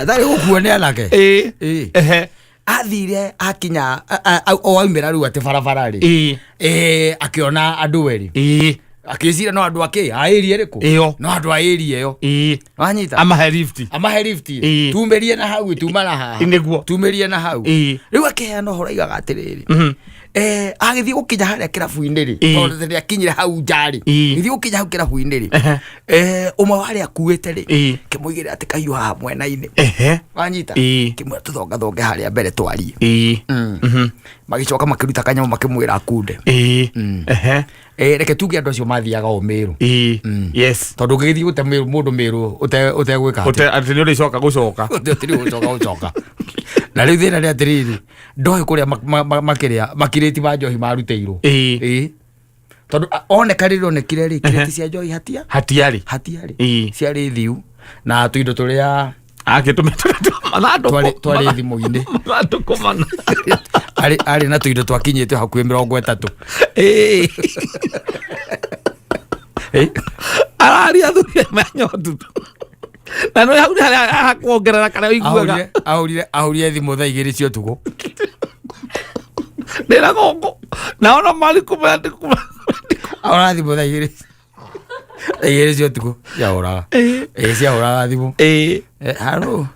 Atarĩ gũkuo nĩ anake. Ĩĩ. Ĩĩ. Ehe. Athire akinya o aumĩra rĩu atĩ barabara rĩ. Ĩĩ. Ĩĩ, akĩona andũ erĩ. Ĩĩ. Akĩciria no andũ akĩ a area ĩrĩkũ? Ĩyo. No andũ a area ĩyo. Ĩĩ. Wanyita? Amahe lift. Amahe lift. Ĩĩ. Tumĩrie na hau, tuma na haha. Nĩguo. Tumĩrie na hau. Ĩĩ. Rĩu akĩheana ũhoro aigaga atĩrĩrĩ. Mhm. Agĩthiĩ gũkinya harĩa kĩrabu-inĩ rĩ, Ĩĩ. tondũ rĩrĩa akinyire hau nja rĩ, Ĩĩ. gĩthiĩ gũkinya hau kĩrabu-inĩ rĩ, Ehe. Ũmwe wa arĩa akuĩte rĩ, Ĩĩ. kĩmũigĩrĩra atĩ kahiũ haha mwena-inĩ. Ehe. Wanyita? Ĩĩ. Kĩmwĩra tũthongathonge harĩa mbere twarie. Ĩĩ. Mhm. Magĩcoka makĩruta kanyamũ makĩmwĩra akunde. Ĩĩ. Ehe. Reke tuge andũ acio mathiaga o Mĩrũ. Ĩĩ. Yes. Tondũ ũngĩgĩthiĩ gũte Mĩrũ mũndũ Mĩrũ ũtegwĩka atĩa? Ũte atĩ nĩ ũrĩcoka gũcoka. Ũtirĩ gũcoka gũcoka. Na rĩu thĩna nĩ atĩrĩrĩ, ndoĩ kũrĩa makĩrĩa makirĩti ma njohi marutĩirwo. Ĩĩ. Ĩĩ. Tondũ oneka rĩrĩa onekire rĩ, kirĩti cia njohi hatia Hatiarĩ. hatiarĩ. Ĩĩ. Ciarĩ thiu na tũindo tũrĩa Akĩtũmĩte mathandũkũ. Twarĩ thimũ-inĩ. Mathandũkũ mana. Arĩ na tũindo twakinyĩte hakuhĩ 30. Ĩĩ. Ĩĩ. Araria athuri aya manyotu. Na nĩ hau nĩ harĩa hakuongerera karĩa ũiguaga. Ahũrire thimũ thaa 2 cia ũtukũ. Ndĩra gũkũ. Na ona mari kumenya ndĩ kuma. Ahũra thimũ thaa 2. Thaa 2 cia ũtukũ ciahũraga. Ĩĩ. Ĩĩ, ciahũraga thimũ. Ĩĩ. Haro.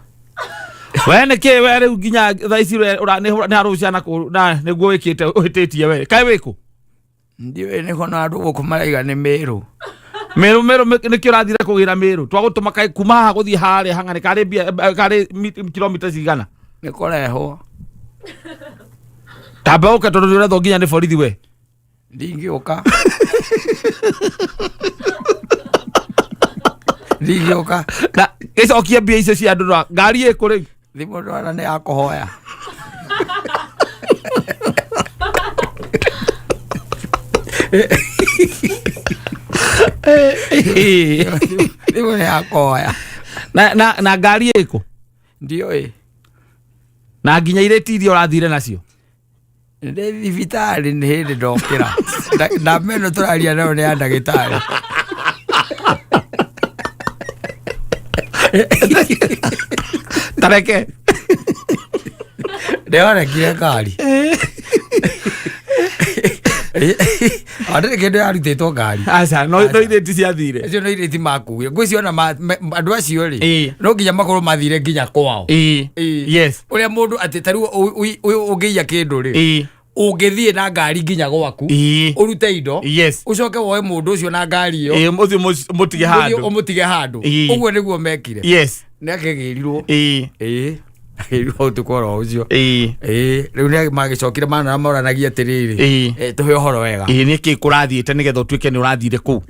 We nĩ kĩ we rĩu nginya thaa ici we ũra nĩ harũ ciana kũ na nĩguo wĩkĩte ũhĩtĩtie we. Kaĩ wĩkũ? Ndiũĩ nĩho na andũ gũkũ maraiga nĩ Mĩrũ. Mĩrũ Mĩrũ nĩkĩ ũrathire kũgĩra Mĩrũ? Twagũtũma kaĩ kuma haha gũthiĩ harĩa hang'anĩ karĩ mbia karĩ kilomita cigana? Nĩ kũrehwo. Tamba ũke tondũ nĩ ũrethwo nginya nĩ borithi we. Ndingĩũka. Ndingĩũka. Na gĩcokie mbia icio cia andũ na ngari ĩkũ rĩu? Thimũ ndwara nĩ ya kũhoya. Thimũ nĩ ya kũhoya. Na ngari ĩkũ? Ndiũĩ. Na nginya irĩti iria ũrathire nacio? Ndĩ thibitarĩ nĩ hĩndĩ ndokĩra. Namba ĩno tũraria nayo nĩ ya ndagĩtarĩ. Tareke. Ndĩonekire ngari. Andĩ kĩndũ yarutĩtwo ngari. Aca, no irĩti ciathire. Acio no irĩti makuire. Ngwĩciria ona andũ acio rĩ, Ĩĩ. no nginya makorwo mathire nginya kwao. Ĩĩ. Ĩĩ. Yes. Ũrĩa mũndũ atĩ ta rĩu ũngĩiya kĩndũ rĩ, Ĩĩ. ũngĩthiĩ na ngari nginya gwaku, Ĩĩ. ũrute indo, Yes. ũcoke woe mũndũ ũcio na ngari ĩyo, Ĩĩ, ũthiĩ mũtige ũthiĩ handũ. ũmũtige handũ. Ĩĩ. Ũguo nĩguo mekire. Yes. Nĩ akĩgĩrirwo. Ĩĩ. Ĩĩ. Akĩgĩrirwo ũtukũ oro ũcio. Ĩĩ. Ĩĩ, rĩu nĩ magĩcokire mana moranagia atĩrĩrĩ, Ĩĩ. tũhe ũhoro wega. Ĩĩ, nĩ kĩ kũrathiĩte nĩgetha ũtuĩke nĩ ũrathire kũu.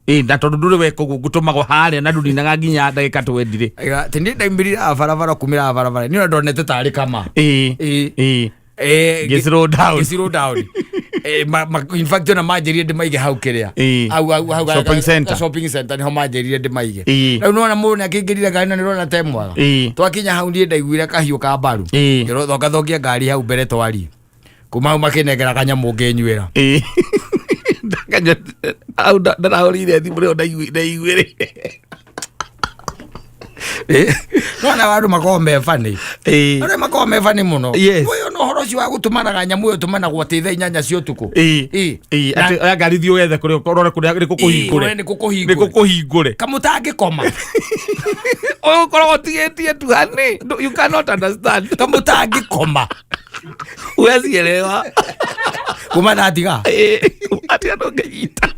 Ĩĩ, na tondũ ndũrĩ weka ũguo ngũtũmagwo harĩa na ndũninaga nginya ndagĩka twendire. Aiga, atĩ niĩ ndaumĩrire haha barabara kumĩra haha barabara niĩ ona ndonete tarĩ kama. Ĩĩ. Ĩĩ. Ĩĩ. Ĩĩ, Ngĩ slow down. ngĩ slow down. In fact ona manjĩrire ndĩmaige hau kĩrĩa. Ĩĩ. Hau Shopping center. Shopping center nĩho manjĩrire ndĩmaige. Ĩĩ. Rĩu nĩwona mũndũ nĩakĩingĩrire ngari na nĩũrona te mwega. Ĩĩ. Twakinya hau niĩ ndaiguire kahiũ ka mbaru. Ĩĩ. Ngĩthongathongia ngari hau mbere twarie. Kuma hau makĩnengera kanyamũ ngĩnyuĩra. Ĩĩ. Ndakanyua hau ndarahũrĩire thimũ rĩo ndaiguĩrĩire. Nona andũ makoragwo me funny. Ĩĩ. Arĩa makoragwo me funny mũno. Yes. Ũyũ no ũhoro ũcio wa gũtũmanaga nyamũ ĩyo tũmanagwo atĩ thaa 8 cia ũtukũ. Ĩĩ. Ĩĩ. Ĩĩ, Na- atĩ oya ngari thiĩ ũgethe kũrĩa ũrore kũrĩa nĩ Ĩĩ, kũkũhingũre. ũrore nĩ kũkũhingũre. Nĩ kũkũhingũre. Kamũtangĩkoma. Ũyũ ũkoragwo ũtigĩtie tu honey. No, you cannot understand. Kamũtangĩkoma. Huwezi elewa. Kuma ndatiga. Ĩĩ, atĩ andũ ngĩnyita.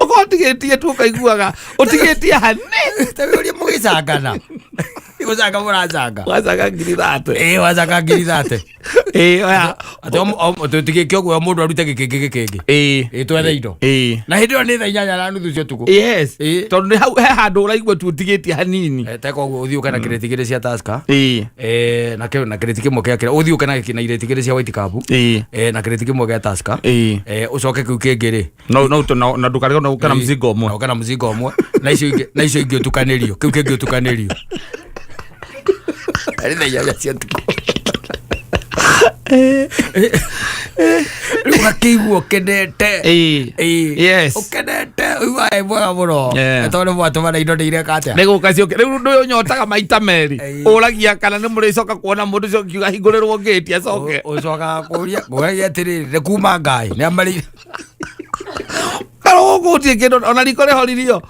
Ũkorwo ũtigĩtie tu ũkaiguaga ũtigĩtie honey. Ta wĩ ũrĩa mũgĩcangana. Gũcanga mũracanga. Wacanga 30,000. Ĩĩ wacanga 30,000. Ĩĩ, oya. Atĩ tũtigĩke ũguo mũndũ arute gĩkĩngĩ gĩkĩngĩ. Ĩĩ. Ĩĩ twethe indo. Ĩĩ. Na hĩndĩ ĩyo nĩ thaa 8:30 cia ũtukũ. Yes. Ĩĩ. Tondũ nĩ hau he handũ ũraigua tu ũtigĩtie hanini. Teka ũguo ũthiĩ ũke na kĩrĩti igĩrĩ cia Tusker. Ĩĩ. Na kĩ- na kĩrĩti kĩmwe kĩa kĩrĩa ũthiĩ ũke na na irĩti igĩrĩ cia White Cup. Ĩĩ. Na kĩrĩti kĩmwe gĩa Tusker. Ĩĩ. Ũcoke kĩu kĩngĩ rĩ. No no no na ndũkarigwo no ũke na mzigo ũmwe. Na ũke na mzigo ũmwe. Na icio ingĩ na icio ingĩ ũtukanĩrio. Kĩu kĩngĩ ũtukanĩrio. Arĩ thaa 8 cia ũtukũ. Rĩu ũgakĩigua ũkenete. Ĩĩ. Ĩĩ. Yes. Ũkenete ũiguaga wĩ mwega mũno. Yeah. Tondũ mwatũmana indo nĩ ireka atĩa? nä gå ka ciåke rä u ndå å nyotaga maita merä Ĩĩ. å ragia kana nä må rä coka kuona må ndå å cio kiuga hingå rä rwo ngä ti acoke Ũcokaga kũria ngũragia atĩrĩrĩ nĩ kuma ngai nĩ amarĩ kana gå kå tirä kä ndå ona riko rä horirio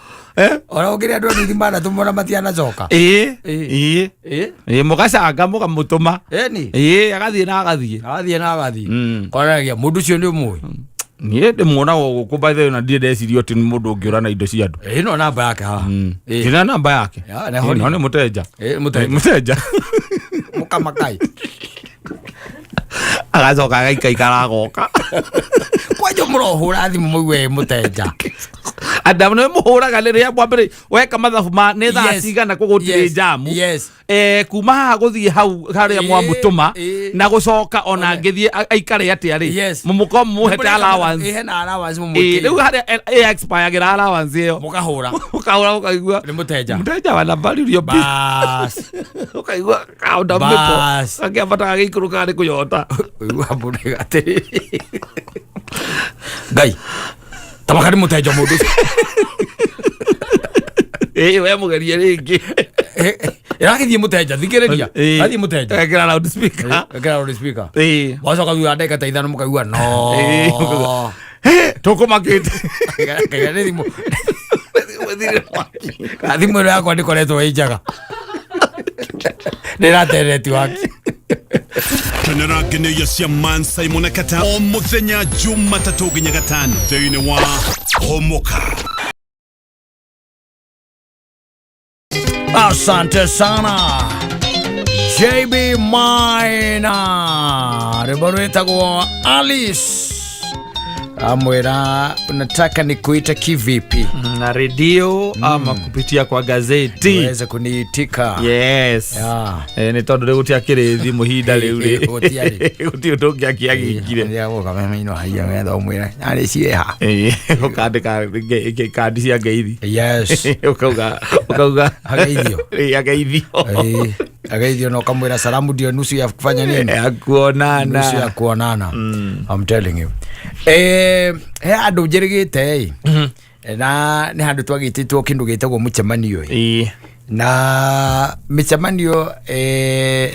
ona ũngĩrĩ andũ anini manatũmwo matianacoka. ä Ĩĩ. ä ä må gacanga må gamå tå ma Ĩni. ä agathiä na agathiä Agathiĩ na agathiĩ. Mm. Konanagia mũndũ ũcio nĩ ũmũĩ. niä ndä muonaga gå kå mbathe na ndirä ndeciria atä nä må ndå å ngä å ra na indo cia andå Ĩno namba yake haha. Ĩĩ. ndina namba yake Ya, nĩ horia. no nä må tenja Ĩĩ, mũtenja. må tenja Mũkamakai. agacoka agaikaikara agoka Kwanja mũrohũra thimũ mũigue ĩ mũtenja. adamu nä må hå raga rä rä a mwambä weka mathabu ma nä thaa Yes. cigana kå gå tirä Yes. njamu Yes. kuma haha gå thiä hau harä a Ĩĩ, mwamå tå ma ĩĩ. na gå coka ona ngä thiä aikare atä a rä Yes. må må korwo må hete Ĩĩ, allowance hena allowance rä u mũmwĩkĩrĩire. harä a expire allowance ä yo Mũkahũra. å kahå ra å kaigua Nĩ mũtenja. må tenja wa nambari rio Bas. å kaigua kaunda Bas. mä po akäambataga gä ikå rå kaga nä kå yota Ũigua mũndũ atĩrĩrĩ. Ngai. Tamaka nĩ mũtenja mũndũ ũcio. ä we må gerie rä ngä Ĩragĩthiĩ mũtenja thikĩrĩria. Ĩrathiĩ mũtenja. ekä ra loudspeaker Ĩkĩra loudspeaker. ä Wacoka thutha wa ndagĩka ta 5 mũkaigua no. tå kå makä te Kaiga nĩ thimũ. Ka thimũ ĩno yakwa ndĩkoretwo ĩ njega. Nĩ ĩrate netiwaki. Kenera ngeneia cia Man Simon na Kata o muthenya Jumatatũ nginya gatano thĩinĩ wa Homoka. Asante sana JB Maina, rwĩmbo rwĩtagwo Alice amwĩra unataka nikuite kivipi na redio ama kupitia kwa gazeti uweze kuniitika. yes Yeah. Nä tondå rä gå tiakä rä thimå hinda rä u rä Gũtiarĩ. gå tirä å ndå å ngä akiagäkire Gũka memaino haia wetha ũmwĩre narĩ ciĩha. å kandä ka kandi cia ngeithi Yes. å kauga å kauga Ageithio. Ageithio Ĩĩ, ageithio na ũkamwĩra salamu ndio nusu ya kufanya nini ya nusu ya kuonana kuonana. I'm telling you. He handũ njĩrĩgĩte ĩ na nĩ handũ twagĩtĩtwo kĩndũ gĩtagwo mũcemanio ĩ Ĩĩ. na mĩcemanio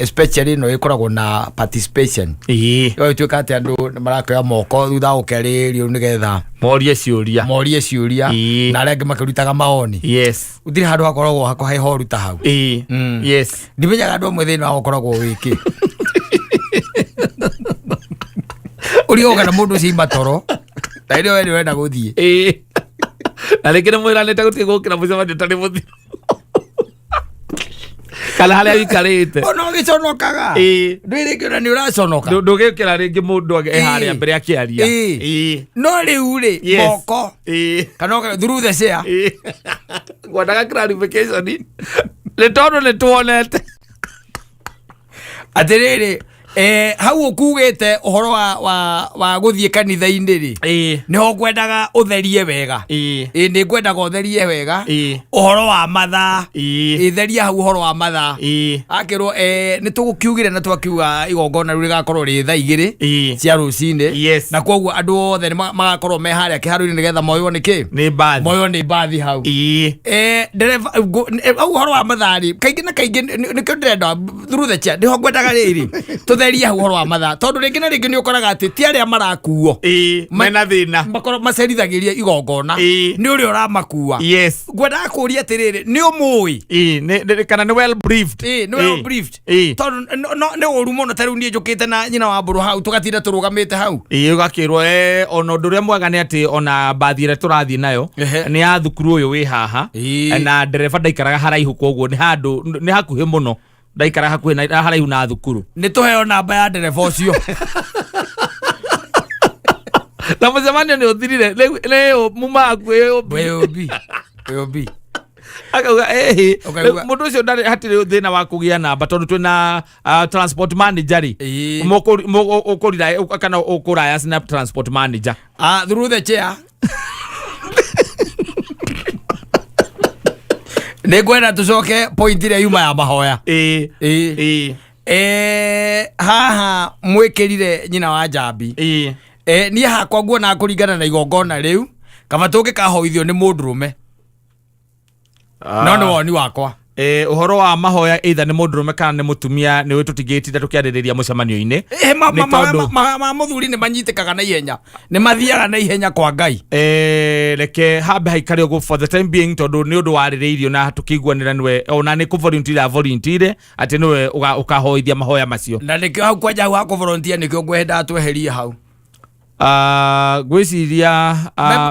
especially ĩno ĩkoragwo na participation Ĩĩ. ĩgagĩtuĩka atĩ andũ nĩ marakĩoya moko thutha wa gũkĩarĩrĩrio nĩgetha morie ciũria morie ciũria Ĩĩ. na arĩa angĩ makĩrutaga maoni yes gũtirĩ handũ hakoragwo hakuhĩ horu ta hau Ĩĩ. Yes ndimenyaga andũ amwe thĩna wao ũkoragwo wĩkĩ ũrĩa kana mũndũ ũcio ima toro na rĩrĩa we nĩ wenda gũthiĩ Ĩĩ. na rĩngĩ nĩ mwĩranĩte gũtirĩ gũkĩra mũcemanio ũtarĩ mũthiru kana harĩa wĩikarĩte ona ũgĩconokaga Ĩĩ. ndwĩ rĩngĩ ona nĩ ũraconoka Ndũgĩũkĩra rĩngĩ mũndũ e harĩa Ĩĩ. mbere akĩaria Ĩĩ. Ĩĩ. no rĩu rĩ Yes. moko Ĩĩ. kana through the chair Ĩĩ. ngwendaga clarification nĩ tondũ nĩ tuonete atĩrĩrĩ Hau ũkugĩte ũhoro wa gũthiĩ kanitha-inĩ rĩ, nĩho ngwendaga ũtherie wega. Ĩ, nĩ ngwendaga ũtherie wega ũhoro wa mathaa. Ĩ, theria hau ũhoro wa mathaa. Akĩrwo nĩ tũgũkiugire na twakiuga igongona rĩu rĩgakorwo rĩ thaa 2 cia rũcinĩ. Na koguo andũ othe nĩ magakorwo me harĩa kĩharo-inĩ nĩgetha moywo nĩ kĩ, Nĩ mbathi. Moywo nĩ mbathi hau. Ndereba hau ũhoro wa mathaa rĩ, kaingĩ na kaingĩ nĩkĩo ndĩrenda through the chair, nĩho ngwendaga rĩrĩ tũtherie hau ũhoro wa mathaa, tondũ rĩngĩ na rĩngĩ nĩ ũkoraga atĩ ti arĩa marakuo Mena thĩna. Makorwo macerithagĩria igongona nĩ ũrĩa ũramakua. Ngwendaga kũria atĩrĩrĩ, nĩ ũmũĩ? Kana nĩ well briefed. Ĩ, nĩ well briefed. Tondũ nĩ ũru mũno, ta rĩu niĩ njũkĩte na nyina wa mbũrũ hau, tũgatinda tũrũgamĩte hau. Ũgakĩrwo ona ũndũ ũrĩa mwega nĩ atĩ ona mbathi ĩrĩa tũrathiĩ nayo nĩ ya thukuru ũyũ wĩ haha, na ndereba ndaikaraga haraihu, koguo nĩ handũ nĩ hakuhĩ mũno, ndaikaraga hakuhĩ na haraihu na thukuru. Nĩ tũheo namba ya ndereba ũcio. Na mũcemanio nĩ ũthirire, rĩu muma hakuhĩ. Wĩũmbi wĩũmbi. Akauga ĩhĩ. Ũkaigua- Mũndũ ũcio ndarĩ, hatirĩ thĩna wa kũgĩa namba tondũ twĩna transport manager rĩ. Ũkũrira kana ũkũraya na transport manager. Ah, through the chair, nĩ ngwenda tũcoke point ĩrĩa yuma ya mahoya. Haha mwĩkĩrire nyina wa njambi. Niĩ hakwa nguona kũringana na igongona rĩu, kaba tũngĩkahoithio nĩ mũndũrũme, no nĩ woni wakwa. Ũhoro wa mahoya, either nĩ mũndũrũme kana nĩ mũtumia, nĩ tũtingĩtinda tũkĩarĩrĩria mũcemanio-inĩ. Nĩ tondũ- Ma mũthuri nĩ manyitĩkaga na ihenya, nĩ mathiaga na ihenya kwa Ngai. Reke hambe haikare ũguo for the time being, tondũ nĩ ũndũ warĩrĩirio na tũkĩiguanĩra nĩwe ona nĩ kũ volunteer atĩ nĩwe ũkahoithia mahoya macio. Na nĩkĩo hau kwanja, hau ha kũvolunteer, nĩkĩo ngwendaga tweherie hau. Ngwĩciria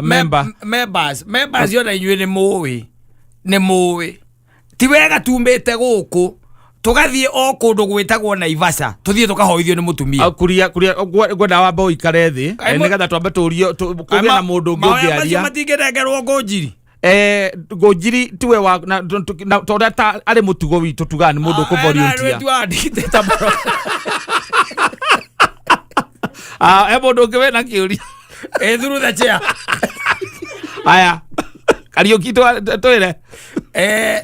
member Members ona inyuĩ nĩ mũĩ, nĩ mũĩ ti wega tumĩte gũkũ tũgathiĩ o kũndũ gwĩtagwo Naivasha, tũthiĩ tũkahoithio nĩ mũtumia. Kuria kuria ngwenda wambe ũikare thĩ nĩgetha twambe tũrie kũgĩe na mũndũ ũngĩ Mahoya macio ũngĩaria. matingĩnengerwo ngũnjiri. Ngũnjiri tiwe wa na tondũ ta arĩ mũtugo witũ tugaga nĩ mũndũ ũkũvolunteer. He mũndũ ũngĩ wĩna kĩũria? Through the chair. Aya, Kariũki, twĩre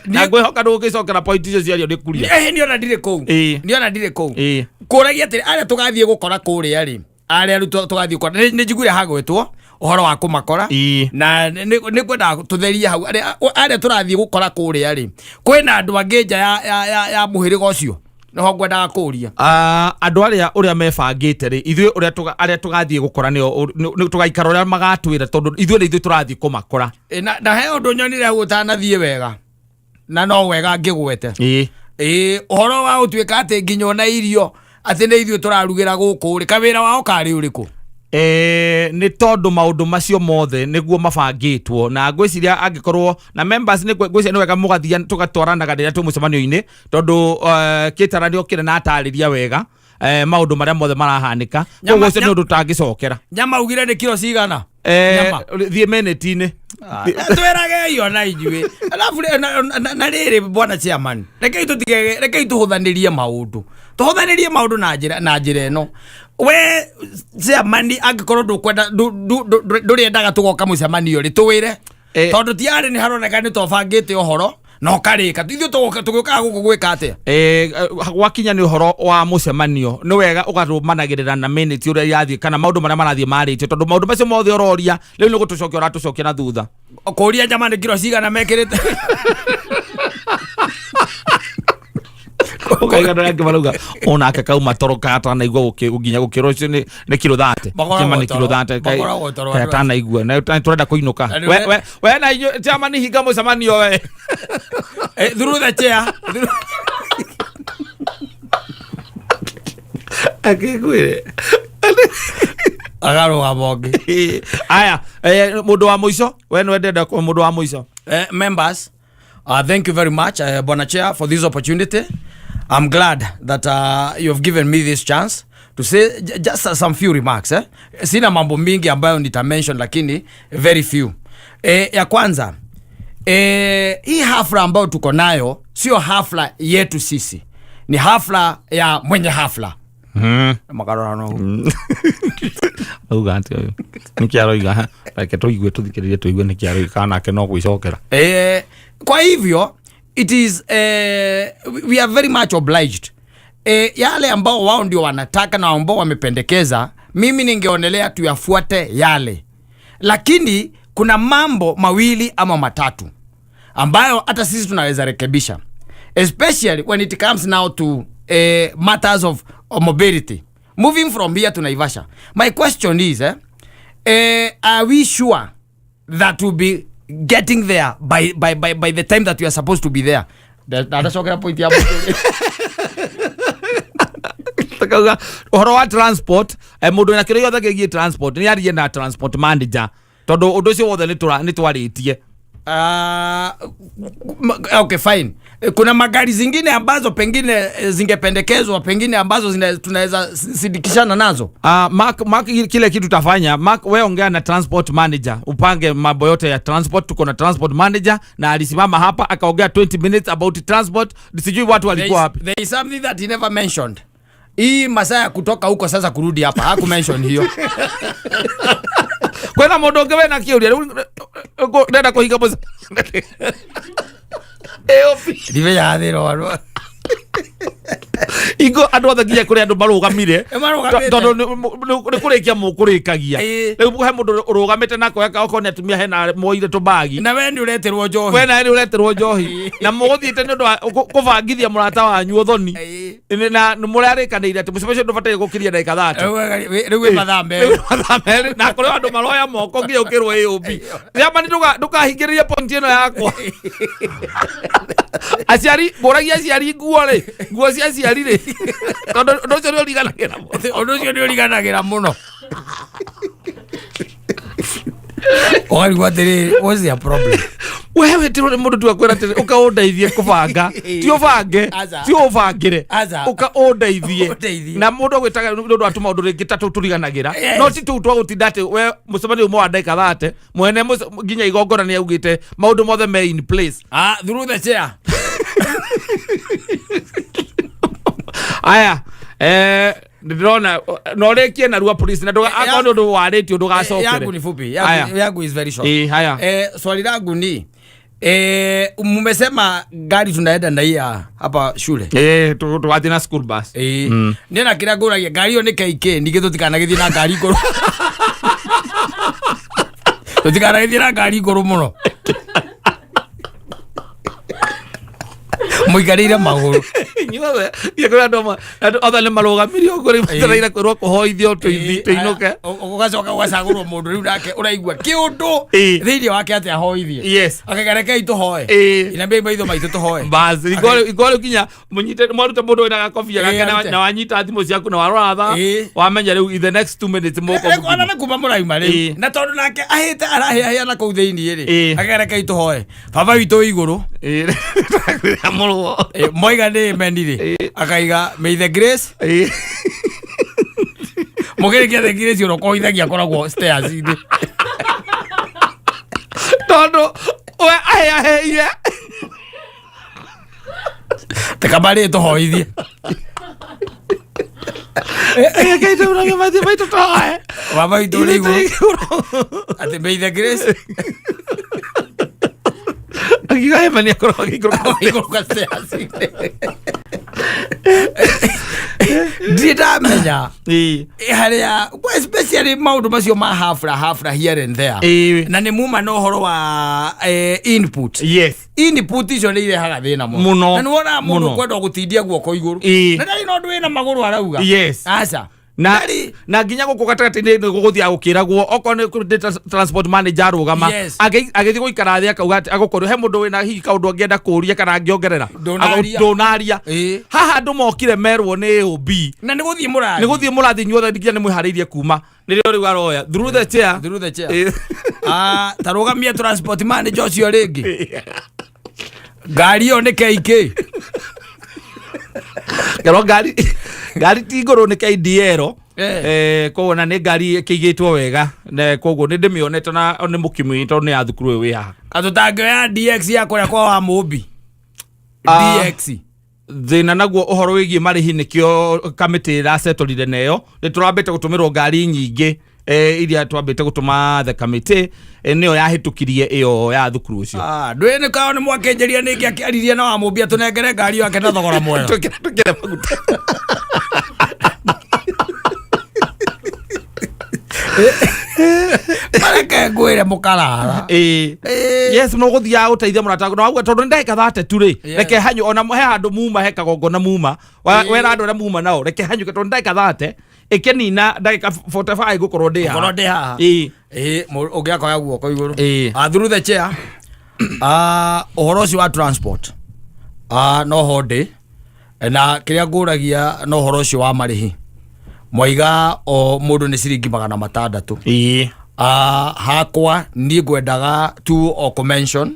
na ngwĩhoka ndũgũgĩcokera point icio ciario nĩ kuria. Nĩ ona ndirĩ kũu. Nĩ ona ndirĩ kũu. Kũragia atĩrĩ, arĩa tũgathiĩ gũkora kũrĩa rĩ, arĩa rĩu tũgathiĩ gũkora, nĩ njiguire hagwĩtwo ũhoro wa kũmakora. Na nĩ ngwendaga tũtherie hau, arĩa tũrathiĩ gũkora kũrĩa rĩ, kwĩna andũ angĩ nja ya mũhĩrĩga ũcio? Nĩho ngwendaga kũria. Andũ arĩa ũrĩa mebangĩte rĩ, ithuĩ ũrĩa arĩa tũgathiĩ gũkora nĩo tũgaikara ũrĩa magatwĩra, tondũ ithuĩ nĩ ithuĩ tũrathiĩ kũmakora. Na he ũndũ nyonire hau ũtanathiĩ wega, na no wega ngĩgwete. Ĩ, ũhoro wa gũtuĩka atĩ nginya ona irio atĩ nĩ ithuĩ tũrarugĩra gũkũ rĩ, kawĩra wao karĩ ũrĩkũ? Nĩ tondũ maũndũ macio mothe nĩguo mabangĩtwo, na ngwĩciria angĩkorwo na members nĩ ngwĩciria nĩ wega mũgathia tũgatwaranaga rĩrĩa twĩ mũcemanio-inĩ, tondũ kĩtara nĩ okire na atarĩria wega maũndũ marĩa mothe marahanĩka. Koguo ũcio nĩ ũndũ tũtangĩcokera. Nyama ugire nĩ kiro cigana? Nyama. Thiĩ minute-inĩ. Twĩragei ona inyuĩ. Alafu na rĩrĩ, bwana chairman, rekei tũtige, rekei tũhũthanĩrie maũndũ, tũhũthanĩrie maũndũ na njĩra ĩno. We chairman, angĩkorwo ndũkwenda, ndũrĩendaga tũgoka mũcemanio rĩ, tũwĩre. Tondũ ti arĩ nĩ haroneka nĩ twabangĩte ũhoro na ũkarĩka, ithuĩ tũgĩũkaga gũkũ gwĩka atĩa? Gwakinya nĩ ũhoro wa mũcemanio, nĩ wega ũkarũmanagĩrĩra na minute ũrĩa irathiĩ kana maũndũ marĩa marathiĩ marĩtio, tondũ maũndũ macio mothe ũroria rĩu nĩ gũtũcokia ũratũcokia na thutha. Kũria nyama nĩ kiro cigana mekĩrĩte. Ũkaiga andũ arĩa angĩ marauga onake kauma toro katanaigua nginya gũkĩrwo ũcio nĩ kiro 30. Makoragwo Kĩama nĩ kiro toro. 30. Makoragwo toro andũ. Atanaigua na tũrenda kũinũka. Na nĩ We na inyuĩ chairman, hinga mũcemanio we. Through the chair. Akĩkwĩre. Agarũgama ũngĩ. Aya, mũndũ wa mũico, we nĩ wendenda kwa mũndũ wa mũico. Members, thank you very much, Bwana Chair, for this opportunity. I'm glad that you have given me this chance to say just some few remarks. Eh? Sina mambo mingi ambayo nita mention, lakini very few. Ya kwanza, hii hafla ambayo tuko nayo sio hafla yetu sisi, ni hafla ya mwenye hafla. Makarora no Auga atĩa ũyũ? Nĩkĩ aroiga ha? Reke tũigue, tũthikĩrĩrie, tũigue nĩkĩ aroiga, kana nake no gwĩcokera. Kwa hivyo it is we are very much obliged, yale ambao wao ndio wanataka na ambao wamependekeza, mimi ningeonelea tuyafuate yale, lakini kuna mambo mawili ama matatu ambayo hata sisi tunaweza rekebisha, especially when it comes now to matters of mobility moving from here to Naivasha. My question is, are we sure that we'll be getting there by the time that we are supposed to be there? Ndacokera point ya mũndũ. Takauga ũhoro wa transport, mũndũ wĩna kĩrĩa gĩothe kĩgiĩ transport nĩ arie na transport manager, tondũ ũndũ ũcio wothe nĩ twarĩtie. Okay, fine. Kuna magari zingine ambazo pengine zingependekezwa, pengine ambazo tunaweza sindikishana nazo. Mark, kile kitu tafanya, Mark, we ongea na transport manager, upange mambo yote ya transport. Tuko na transport manager na alisimama hapa akaongea 20 minutes about transport. Sijui watu walikuwa wapi. There is something that he never mentioned. Hii masaa ya kutoka huko sasa kurudi hapa, haku mention hiyo. Kwena mũndũ ũngĩ wĩna kĩũria? Rĩu ndenda kũhinga mũce. Ndimenyaga thĩna wa Ingo andũ othe, nginya kũrĩ andũ marũgamire. Marũgamĩte. Tondũ nĩ kũrĩkia mũkũrĩkagia. Rĩu he mũndũ ũrũgamĩte na akoya, okorwo nĩ atumia, hena moire tũbagi. Na we nĩ ũreterwo njohi. We nawe nĩ ũreterwo njohi na mũgũthiĩte nĩ ũndũ wa kũbangithia mũrata wanyu ũthoni. Na nĩ mũrarĩkanĩire atĩ mũcemanio ũcio ndũbataire gũkĩria ndagĩka 30. Rĩu wĩ mathaa 2. Mathaa 2 na kũrĩ andũ maroya moko nginya ũkĩrwo AOB. Rĩamba ndũkahingĩrĩrie point ĩno yakwa. Aciari, mbũragia aciari nguo rĩ, nguo cia aciari rĩ, tondũ ũndũ ũcio nĩ ũriganagĩra mũno. Ũndũ ũcio nĩ ũriganagĩra mũno, ũkarigwo atĩrĩrĩ, what's their problem? We wĩtirwo nĩ mũndũ tu akwĩra atĩrĩ, ũka ũndeithie kũbanga, ti ũbange. Aca. Ti ũbangĩre. Aca. Ũka ũndeithie. Ũndeithie. Na mũndũ agwĩtaga nĩ ũndũ wa tũmaũndũ rĩngĩ ta tũu tũriganagĩra. No ti tũu twa gũtinda atĩ we mũcemanio uma wa ndagĩka 30, mwene nginya igongona nĩ augĩte maũndũ mothe me in place. Ah, through the chair. Aya, ndĩrona no rĩkie narua police na akorwo nĩ ũndũ warĩtio ndũgacokere. Yangu ni fupi. Aya. Yangu is very short. Haya. Swali langu ni, mmesema gari tunaenda na hii ya hapa shule. Tũgathiĩ na school bus. Niĩ na kĩrĩa ngũragia, ngari ĩyo nĩ KK, ningĩ tũtikanagĩthiĩ na ngari ngũrũ, tũtikanagĩthiĩ na ngari ngũrũ mũno mũikarĩire magũrũ. Inyuothe nginya kũrĩ andũ amwe, andũ othe nĩ marũgamirio ũguo, rĩu metereire kwĩrwo kũhoithio tũinũke. Ũgacoka ũgacagũrwo mũndũ rĩu nake ũraigua kĩũndũ thĩinĩ wake atĩ ahoithie. Akagerekei tũhoe. Inambia maitho maitũ tũhoe. Basi igwa rĩu nginya mũnyite mwaruta mũndũ wĩna gakobia gake Arute. na wanyita thimũ ciaku na warora thaa, wamenya rĩu in the next 2 minutes mũko. Ona nĩ kuma mũraima rĩu, na tondũ nake ahĩte arahĩahĩa na kũu thĩinĩ rĩ, akagerekei tũhoe, baba witũ wĩ igũrũ. Mũrũo. Moiga nĩ amen rĩ, akaiga may the grace. Mũkĩrĩkia the grace, ũrĩa ũkoithagia akoragwo stairs-inĩ. Tondũ we ahĩahĩire. Tekabarĩ tũhoithie. Rekei tũrage maitho maitũ tũhoe. Baba witũ ũrĩ igũrũ, atĩ may the grace. Akiuga amen akoragwo agĩikũrũka. Agĩikũrũka stairs-inĩ. Ndirĩ ndamenya harĩa, well, especially maũndũ macio ma hafla hafla here and there. Na nĩ muma na ũhoro wa input. Input icio nĩ irehaga thĩna mũno. Mũno. Na nĩ wonaga mũndũ kwenda gũtindia guoko igũrũ na ndarĩ na ũndũ wĩna magũrũ arauga. Aca. Na Ndarĩ. Na nginya gũkũ gatagatĩ-inĩ nĩ gũgũthiaga gũkĩragwo, okorwo nĩ transport manager arũgama, agĩthiĩ gũikara thĩ, akauga atĩ agũkorwo he mũndũ wĩna hihi kaũndũ angĩenda kũũria kana angĩongerera. Ndũnaria. Ndũnaria. Haha andũ mokire merwo nĩ AOB Na nĩ gũthiĩ mũrathiĩ. Nĩ gũthiĩ mũrathiĩ inyuothe, nginya nĩ mwĩharĩirie kuma, nĩrĩo rĩu aroya through the chair. Through the chair. Ah, ta rũgamia transport manager ũcio rĩngĩ, ngari ĩyo nĩ KK. Ngerwo ngari ti ngũrũ, nĩ KDL. Koguo na nĩ ngari ĩkĩigĩtwo wega na koguo nĩ ndĩmĩonete na nĩ mũkĩmĩ tondũ nĩ ya thukuru ũyũ wĩ haha. Katũtangĩoya DX ya kũrĩa kwa wa Mũmbi? Ah. DX. Thĩna naguo ũhoro wĩgiĩ marĩhi nĩkĩo kamĩtĩ ĩracetorire neyo. Nĩ tũrambĩte gũtũmĩrwo ngari nyingĩ iria twambĩte gũtũma the kamĩtĩ nĩyo yahĩtũkirie ĩyo ya thukuru ũcio. Ah, ndwĩ nĩ kao nĩ mwakĩnjĩria nĩ ngĩakĩaririe na wamũmbia tũnengere ngari yake na thogora mwega. Twĩkĩre maguta. Mareke ngwĩre mũkarara. Ĩĩ. Yes, no gũthiaga gũteithia mũrata waku. Na wauga tondũ nĩ ndagĩka thate tu rĩ, reke hanyu ona he handũ muma, he kagongona muma. Wera andũ arĩa muma nao, reke hanyũke tondũ nĩ ndagĩka thate ĩkĩnina ndagĩka 45 ngũkorwo ndĩ haha. Ngũkorwo ndĩ haha. Ĩĩ. Ĩĩ, ũngĩ akoya guoko igũrũ. Ĩĩ. Ah, through the chair. Ah, ũhoro ũcio wa transport. Ah, no ho ndĩ. Na kĩrĩa ngũragia no ũhoro ũcio wa marĩhi. Mwaiga o mũndũ nĩ ciringi 600. Ĩĩ. Ah, hakwa niĩ ngwendaga tu o kũ mention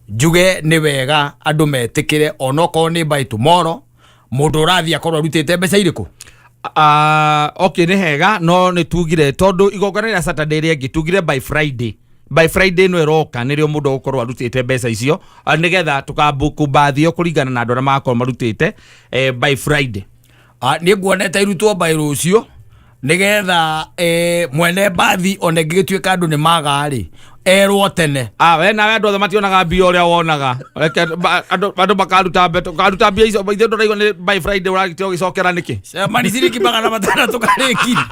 njuge nĩ wega andũ metĩkĩre onokorwo nĩ by tomorrow mũndũ ũrathiĩ akorwo arutĩte mbeca irĩkũ. Ah, okay, nĩ hega no nĩ tugire tondũ igongona rĩa Saturday rĩngĩ tugire by Friday, by Friday ĩno ĩroka nĩrĩo mũndũ egũkorwo arutĩte mbeca icio, nĩgetha tũkambuku mbathi ĩyo kũringana na andũ arĩa magakorwo marutĩte by Friday. Ah, niĩ nguonete irutwo by rũciũ nĩgetha mwene mbathi ona ĩngĩgĩtuĩka andũ nĩ maga-rĩ erwo tene. Ah, we nawe andũ othe mationaga mbia ũrĩa wonaga. Reke andũ makaruta mbe, tũkaruta mbia icio, ithuĩ ndũraigua nĩ by Friday ũragĩtio ũgĩcokera nĩkĩ? Cemani ciringi 600 karĩ ngiri.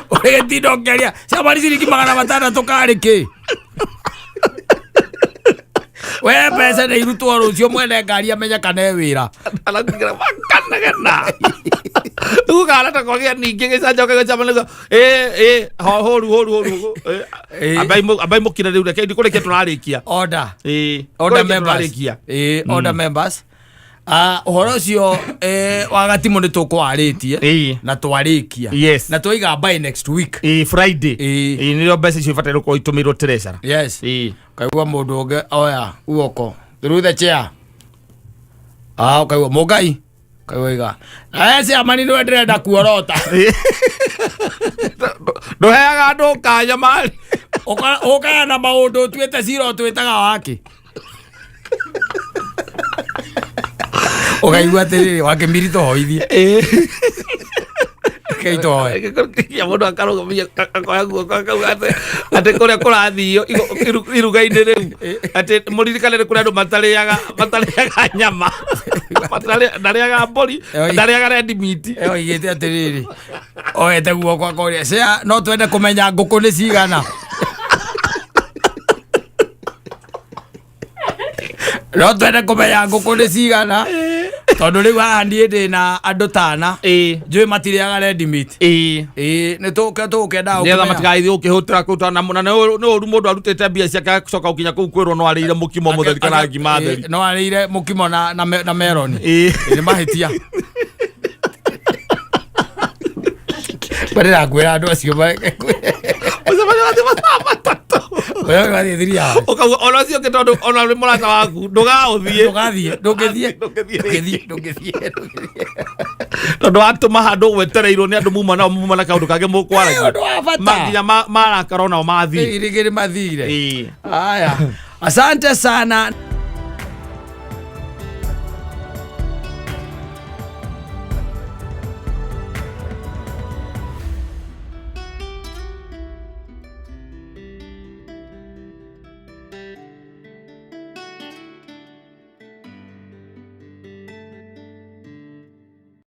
Ũrĩgĩtinda ũkĩaria cemani ciringi 600 karĩ kĩ? We mbeca nĩ irutwo rũciũ mwene ngari amenye kana e wĩra. Arakugira makanagana. Rĩu kana ta kwagĩa ningĩ gĩcanjo gĩcanjo horu horu horu. Ambai mũkire rĩu, reke ndikũrĩkia tũrarĩkia. Order. Order Order members. Tũrarĩkia. Order members. Ah, ũhoro ũcio wa gatimũ nĩ tũkwarĩtie na twarĩkia. Yes. Na twaiga by next week. Friday. Nĩrĩo mbeca icio ibataire gũkorwo itũmĩirwo treasurer. Yes. Kaigua mũndũ ũngĩ oya guoko through the chair. Ah, ũkaigua mũngai kaigua iga. Eh, ciamani nĩwe ndĩrenda kuorota. Ndũheaga andũ kanya mari. Ũkaga na maũndũ ũtuĩte cira ũtwĩtaga wake. Ũkaigua atĩrĩrĩ wakĩmiri tũhoithie. Rekei tũhoe. Ya mũndũ akarũgamia akoya guoko akauga atĩ kũrĩa kũrathio iruga-inĩ rĩu atĩ mũririkane nĩ kũrĩ andũ matarĩaga nyama, ndarĩaga mbũri, ndarĩaga red meat. Oigĩte atĩrĩrĩ oete guoko akoria cia no twende kũmenya ngũkũ nĩ cigana. No twende kũmenya ngũkũ nĩ cigana tondũ rĩu haha niĩ ndĩ na andũ tana njũĩ matirĩaga red meat. Ĩĩ, nĩ tũkwendaga Nĩgetha gũkĩmenya. matigagĩthiĩ gũkĩhũtĩra kũu tondũ na nĩ ũru mũndũ arutĩte mbia ciake agacoka gũkinya kũu kwĩrwo no arĩire mũkimo mũtheri kana ngima theri. No arĩire mũkimo na meroni. Nĩ mahĩtia. Ndĩrakwĩra andũ acio Mũcemanio wathiĩ mathaa 3. Wewe wathiĩ 3 hours. Ũkauga ona ũcio ũngĩ tondũ ona nĩ mũrata waku ndũgaũthiĩ. Ndũgathiĩ, ndũngĩthiĩ. Ndũngĩthiĩ. Ndũngĩthiĩ, ndũngĩthiĩ, ndũngĩthiĩ. Tondũ watũma handũ wetereirwo nĩ andũ muma nao muma na kaũndũ kangĩ mũkwaragia. Nĩ ũndũ wa bata. Nginya marakara onao mathiĩ. Rĩngĩ nĩ mathire. Haya. Asante sana.